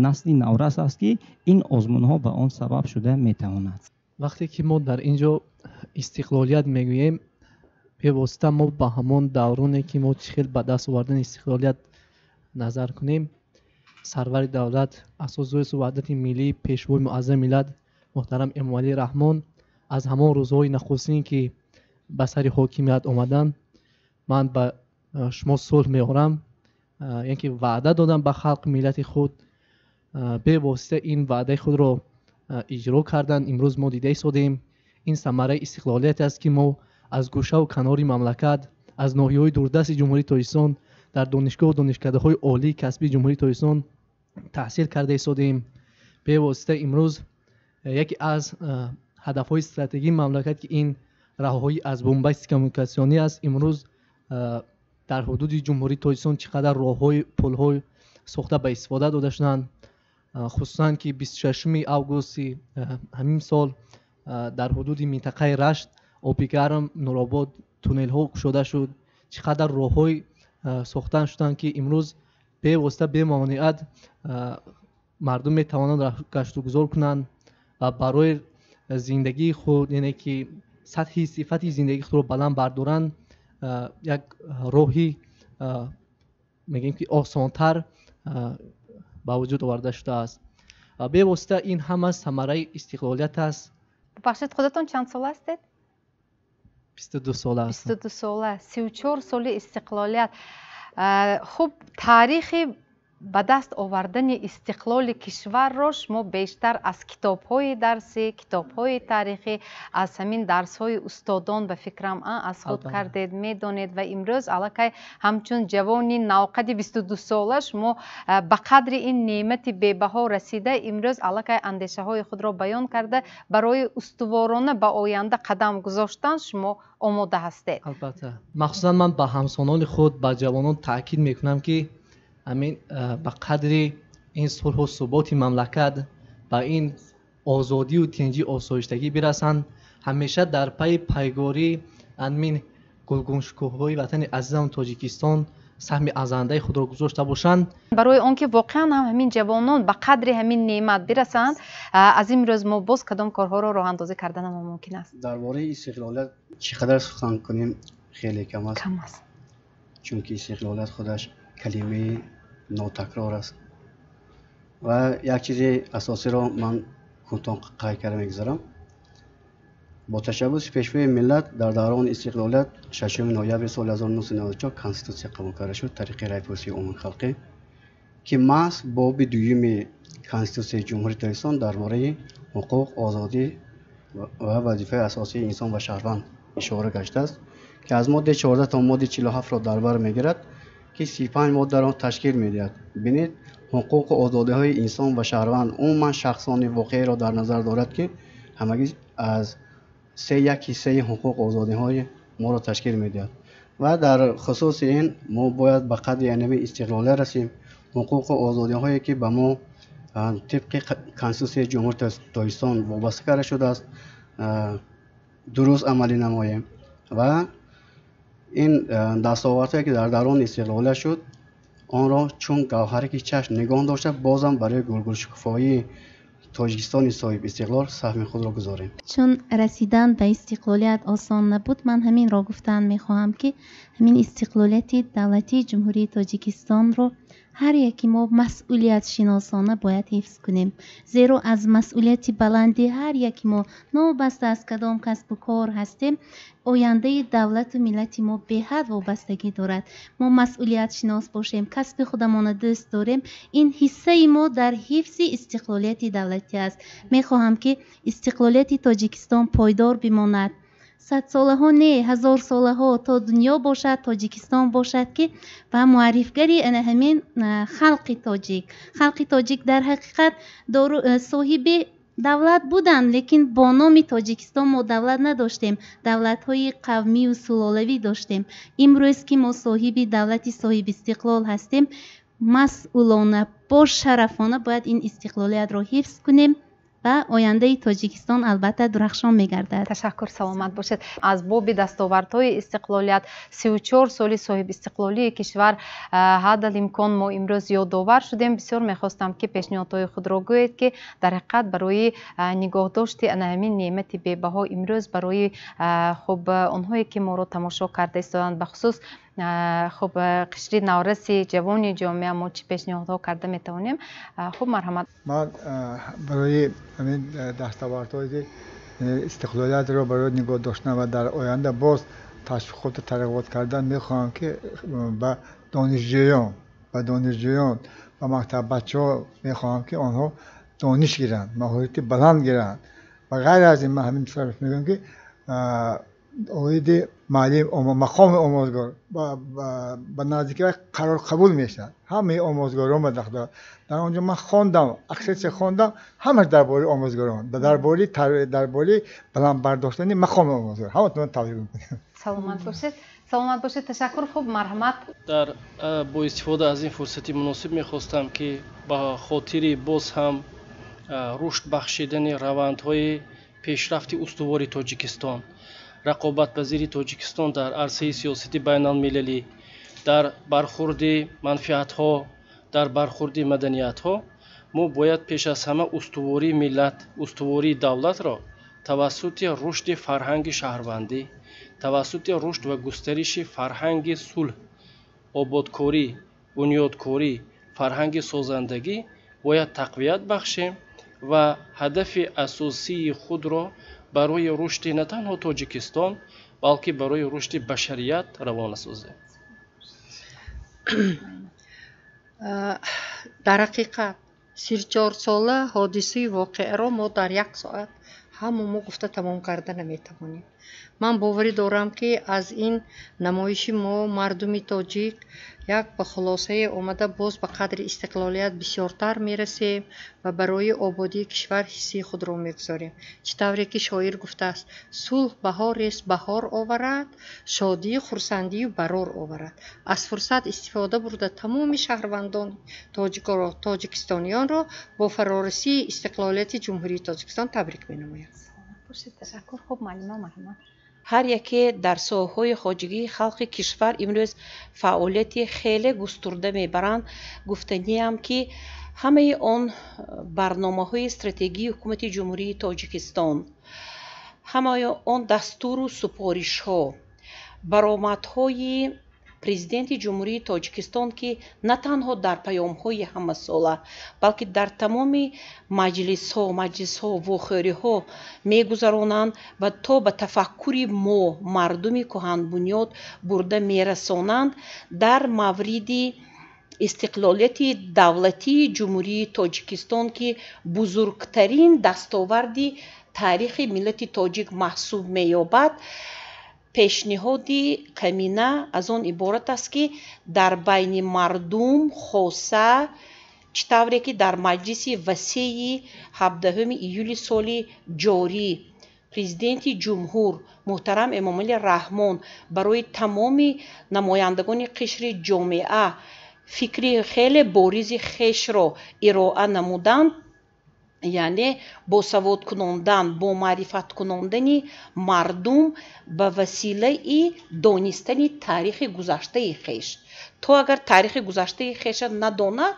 насли наврас аст, ки ин озмунҳо ба он сабаб шуда метавонад. Вақте ки мо дар ин ҷо истиқлолият мегӯем, бевосита мо ба ҳамон давроне ки мо чӣ хел ба даст овардани истиқлолият назар кунем, сарвари давлат, асосгузори ваҳдати миллӣ, пешвои муаззами миллат муҳтарам Эмомалӣ Раҳмон аз ҳамон рӯзҳои нахустин ки ба сари ҳокимият омаданд, ман ба шумо сулҳ меорам, яъне ки ваъда додам ба халқ миллати худ, бевосита ин ваъдаи худро иҷро карданд. Имрӯз мо дида истодем ин самараи истиқлолият аст, ки мо аз гӯшаву канори мамлакат, аз ноҳияҳои дурдасти Ҷумҳурии Тоҷикистон дар донишгоҳу донишкадаҳои олии касбии Ҷумҳурии Тоҷикистон таҳсил карда истодем. Бевосита имрӯз яке аз ҳадафҳои стратегии мамлакат, ки ин роҳҳои аз бунбасти коммуникатсионӣ аст, имрӯз дар ҳудуди Ҷумҳурии Тоҷикистон чӣ қадар роҳҳои пулҳо сохта ба истифода дода шуданд, хусусан ки 26 августи ҳамин сол дар ҳудуди минтақаи Рашт, Оби Гарм, Нуробод туннелҳо кушода шуд. Чӣ қадар роҳҳои сохта шуданд, ки имрӯз бевосита бемонеат мардум метавонанд гаштугузор кунанд ва барои зиндагии худ, яъне ки сатҳи сифати зиндагии худро баланд бардоранд, як роҳи мегӯем ки осонтар ба вуҷуд оварда шудааст. Бевосита ин ҳама самараи истиқлолият аст. Бубахшед, худатон чанд сола ҳастед? 22 сола ҳастам. 22 сола, 34 соли истиқлолият. Хуб, таърихи ба даст овардани истиқлоли кишварро шумо бештар аз китобҳои дарсӣ, китобҳои таърихӣ, аз ҳамин дарсҳои устодон ба фикрам аз худ кардед, медонед ва имрӯз аллакай ҳамчун ҷавони навқади 22 сола шумо ба қадри ин неъмати бебаҳо расида, имрӯз аллакай андешаҳои худро баён карда, барои устуворона ба оянда қадам гузоштан шумо омода ҳастед. Албатта, махсусан ман ба ҳамсонони худ, ба ҷавонон таъкид мекунам, ки ҳамин ба қадри ин сулҳу суботи мамлакат, ба ин озодию тинҷӣ, осоиштагӣ бирасанд. Ҳамеша дар пайи пайгории ҳамин гулгуншукӯҳҳои ватани азизам Тоҷикистон саҳми арзандаи худро гузошта бошанд. Барои он ки воқеан ҳам ҳамин ҷавонон ба қадри ҳамин неъмат бирасанд, аз имрӯз мо боз кадом корҳоро роҳандозӣ карданам мумкин аст? Дар бораи истиқлолият чӣ қадар сухан кунем хеле кам аст. Кам аст. Чунки истиқлолият худаш калимаи нотакрор аст. Ва як чизи асосиро ман кӯтоҳ қайд карда мегузарам. Бо ташаббуси пешвои миллат дар даврони истиқлолият 6 ноябри соли 1994 конститутсия қабул карда шуд тариқи раъйпурсии умумихалқӣ, ки маҳз боби дуюми Конститутсияи Ҷумҳурии Тоҷикистон дар бораи ҳуқуқ, озодӣ ва вазифаи асосии инсон ва шаҳрванд ишора гаштааст, ки аз моддаи 14 то моддаи 47-ро дар бар мегирад, ки 35 моддаро ташкил медиҳад. Бинед, ҳуқуқу озодиҳои инсон ва шаҳрванд умуман шахсони воқеиро дар назар дорад, ки ҳамагӣ аз 3.1 ҳиссаи ҳуқуқу озодиҳои моро ташкил медиҳад. Ва дар хусуси ин мо бояд ба қадри анами истиқлолият расем. Ҳуқуқу озодиҳое ки ба мо тибқи Конститутсияи Ҷумҳурии Тоҷикистон вобаста карда шудааст, дуруст амалӣ намоем. Ва ин дастовардҳое ки дар даврони истиқлолият шуд, Онро чун гавҳараки чашм нигоҳ дошта, бозам барои гулгулшукуфоии Тоҷикистони соҳибистиқлол саҳми худро гузорем. Чун расидан ба истиқлолият осон набуд, ман ҳаминро гуфтан мехоҳам, ки ҳамин истиқлолияти давлатии Ҷумҳурии Тоҷикистонро ҳар яки мо масъулиятшиносона бояд ҳифз кунем, зеро аз масъулияти баланди ҳар яки мо, новобаста аз кадом касбу кор ҳастем, ояндаи давлату миллати мо беҳад вобастагӣ дорад. Мо масъулиятшинос бошем, касби худамонро дӯст дорем, ин ҳиссаи мо дар ҳифзи истиқлолияти давлатӣ аст. Мехоҳам, ки истиқлолияти Тоҷикистон пойдор бимонад. Садсолаҳо не, ҳазорсолаҳо то дунё бошад, Тоҷикистон бошад, ки ва муаррифгари ана ҳамин халқи тоҷик. Халқи тоҷик дар ҳақиқат соҳиби давлат буданд, лекин бо номи Тоҷикистон мо давлат надоштем, давлатҳои қавмию сулолавӣ доштем. Имрӯз ки мо соҳиби давлати соҳибистиқлол ҳастем, масъулона, бошарафона бояд ин истиқлолиятро ҳифз кунем ва ояндаи Тоҷикистон албатта дурахшон мегардад. Ташаккур, саломат бошед. Аз боби дастовардҳои истиқлолият, 34 соли соҳибистиқлолии кишвар ҳадалимкон мо имрӯз ёдовар шудем. Бисёр мехостам, ки пешниҳодҳои худро гӯед, ки дар ҳақиқат барои нигоҳдошти ана ҳамин неъмати бебаҳо имрӯз барои хуб онҳое ки моро тамошо карда истоданд, бахусус хуб қишри навраси ҷавони ҷомеа, мо чӣ пешниҳодҳо карда метавонем? Хуб, марҳамат. Ман барои ҳамин дастовардҳои истиқлолиятро барои нигоҳ доштан ва дар оянда боз ташвиқоту тарғибот кардан мехоҳам, ки ба донишҷӯён, ба мактаббачаҳо мехоҳам, ки онҳо дониш гиранд, маҳорати баланд гиранд. Ва ғайр аз ин ман ҳамин мегӯям, ки оиди муаллим, мақоми омӯзгор ба наздики қарор қабул мешавад. Ҳамаи омӯзгорон ба дахл дорад. Дар он ҷо ман хондам, аксарча хондам, ҳамаш дар бораи омӯзгорон, дар бораи баланд бардоштани мақоми омӯзгор. Ҳаматон табрик мекунам. Саломат бошед. Саломат бошед, ташаккур. Хуб, марҳамат. Дар бо истифода аз ин фурсати муносиб мехостам, ки ба хотири боз ҳам рушд бахшидани равандҳои пешрафти устувори Тоҷикистон, рақобатпазири Тоҷикистон дар арсаи сиёсати байналмилалӣ, дар бархурди манфиатҳо, дар бархурди маданиятҳо, мо бояд пеш аз ҳама устувории миллат, устувории давлатро тавассути рушди фарҳанги шаҳрвандӣ, тавассути рушд ва густариши фарҳанги сулҳ, ободкорӣ, бунёдкорӣ, фарҳанги созандагӣ бояд тақвият бахшем ва ҳадафи асосии худро барои рушди на танҳо Тоҷикистон, балки барои рушди башарият равона созем. Дар ҳақиқат 34-сола ҳодисаи воқеаро мо дар як соат ҳама мо гуфта тамом карда наметавонем. Ман боварӣ дорам, ки аз ин намоиши мо мардуми тоҷик як ба хулосае омада боз ба қадри истиқлолият бисёртар мерасем ва барои ободии кишвар ҳиссаи худро мегузорем. Чӣ тавре ки шоир гуфтааст: сулҳ баҳорест, баҳор оварад, шодию хурсандию барор оварад. Аз фурсат истифода бурда тамоми шаҳрвандони тоҷикро, тоҷикистониёнро бо фарорасии истиқлолияти Ҷумҳурии Тоҷикистон табрик менамоям. Ташаккур. Хуб, муаллима, марҳамат. Ҳар яке дар соҳаҳои хоҷагии халқи кишвар имрӯз фаъолияти хеле густурда мебаранд. Гуфтаниам, ки ҳамаи он барномаҳои стратегии ҳукумати Ҷумҳурии Тоҷикистон, ҳамаи он дастуру супоришҳо, баромадҳои президенти Ҷумҳурии Тоҷикистон, ки на танҳо дар паёмҳои ҳамасола, балки дар тамоми маҷлисҳо, вохӯриҳо мегузаронанд ва то ба тафаккури мо мардуми кӯҳанбунёд бурда мерасонанд, дар мавриди истиқлолияти давлатии Ҷумҳурии Тоҷикистон, ки бузургтарин дастоварди таърихи миллати тоҷик маҳсуб меёбад, пешниҳоди камина аз он иборат аст, ки дар байни мардум хоса, чӣ тавре ки дар маҷлиси васеи 17 июли соли ҷорӣ президенти ҷумҳур муҳтарам Эмомалӣ Раҳмон барои тамоми намояндагони қишри ҷомеа фикри хеле боризи хешро ироа намуданд, Яъне босавод кунондан, бо маърифат кунондани мардум ба василаи донистани таърихи гузаштаи хеш. То агар таърихи гузаштаи хеша надонад,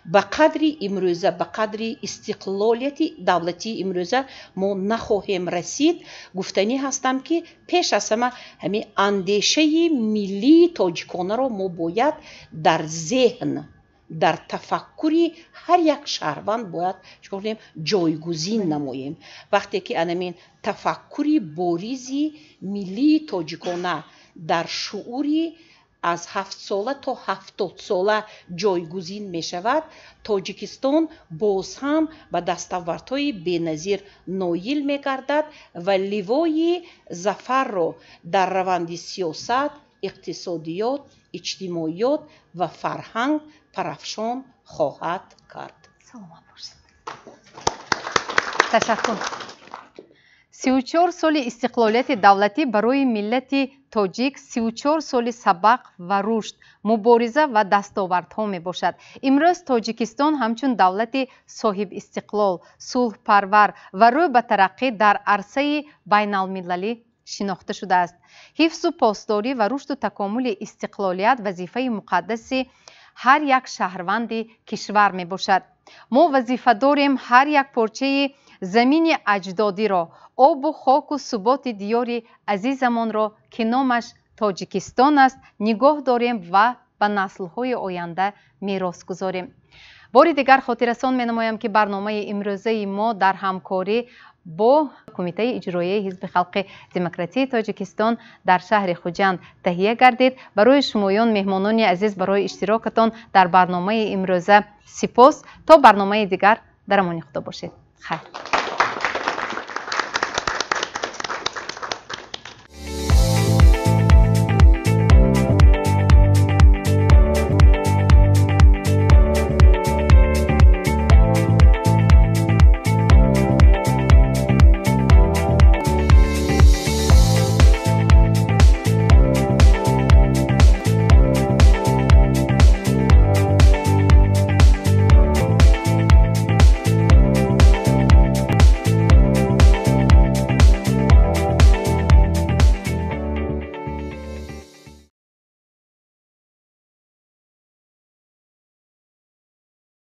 ба қадри имрӯза, ба қадри истиқлолияти давлатии имрӯза мо нахоҳем расид. Гуфтанӣ ҳастам, ки пеш аз ҳама ҳамин андешаи миллии тоҷиконаро мо бояд дар зеҳн, дар тафаккури ҳар як шаҳрванд бояд чикор кунем, ҷойгузин намоем. Вақте ки анамин тафаккури боризи миллии тоҷикона дар шуури аз 7-сола то 70-сола ҷойгузин мешавад, Тоҷикистон боз ҳам ба дастовардҳои беназир ноил мегардад ва ливои зафарро дар раванди сиёсат, иқтисодиёт, иҷтимоиёт ва фарҳанг парафшон хоҳад кард. Саломат бошед. Ташаккур. 34 соли истиқлолияти давлатӣ барои миллати тоҷик 34 соли сабақ ва рушд, мубориза ва дастовардҳо мебошад. Имрӯз Тоҷикистон ҳамчун давлати соҳибистиқлол, сулҳпарвар ва рӯ ба тараққӣ дар арсаи байналмилалӣ шинохта шудааст. Ҳифзу посдорӣ ва рушду такомули истиқлолият вазифаи муқаддаси ҳар як шаҳрванди кишвар мебошад. Мо вазифа дорем ҳар як порчаи замини аҷдодиро, обу хоку суботи диёри азизамонро, ки номаш Тоҷикистон аст, нигоҳ дорем ва ба наслҳои оянда мерос гузорем. Бори дигар хотиррасон менамоям, ки барномаи имрӯзаи мо дар ҳамкорӣ бо Кумитаи иҷроияи Ҳизби Халқи Демократии Тоҷикистон дар шаҳри Хуҷанд таҳия гардид. Барои шумоён, меҳмонони азиз, барои иштирокатон дар барномаи имрӯза сипос. То барномаи дигар дар амони Худо бошед. Хайр.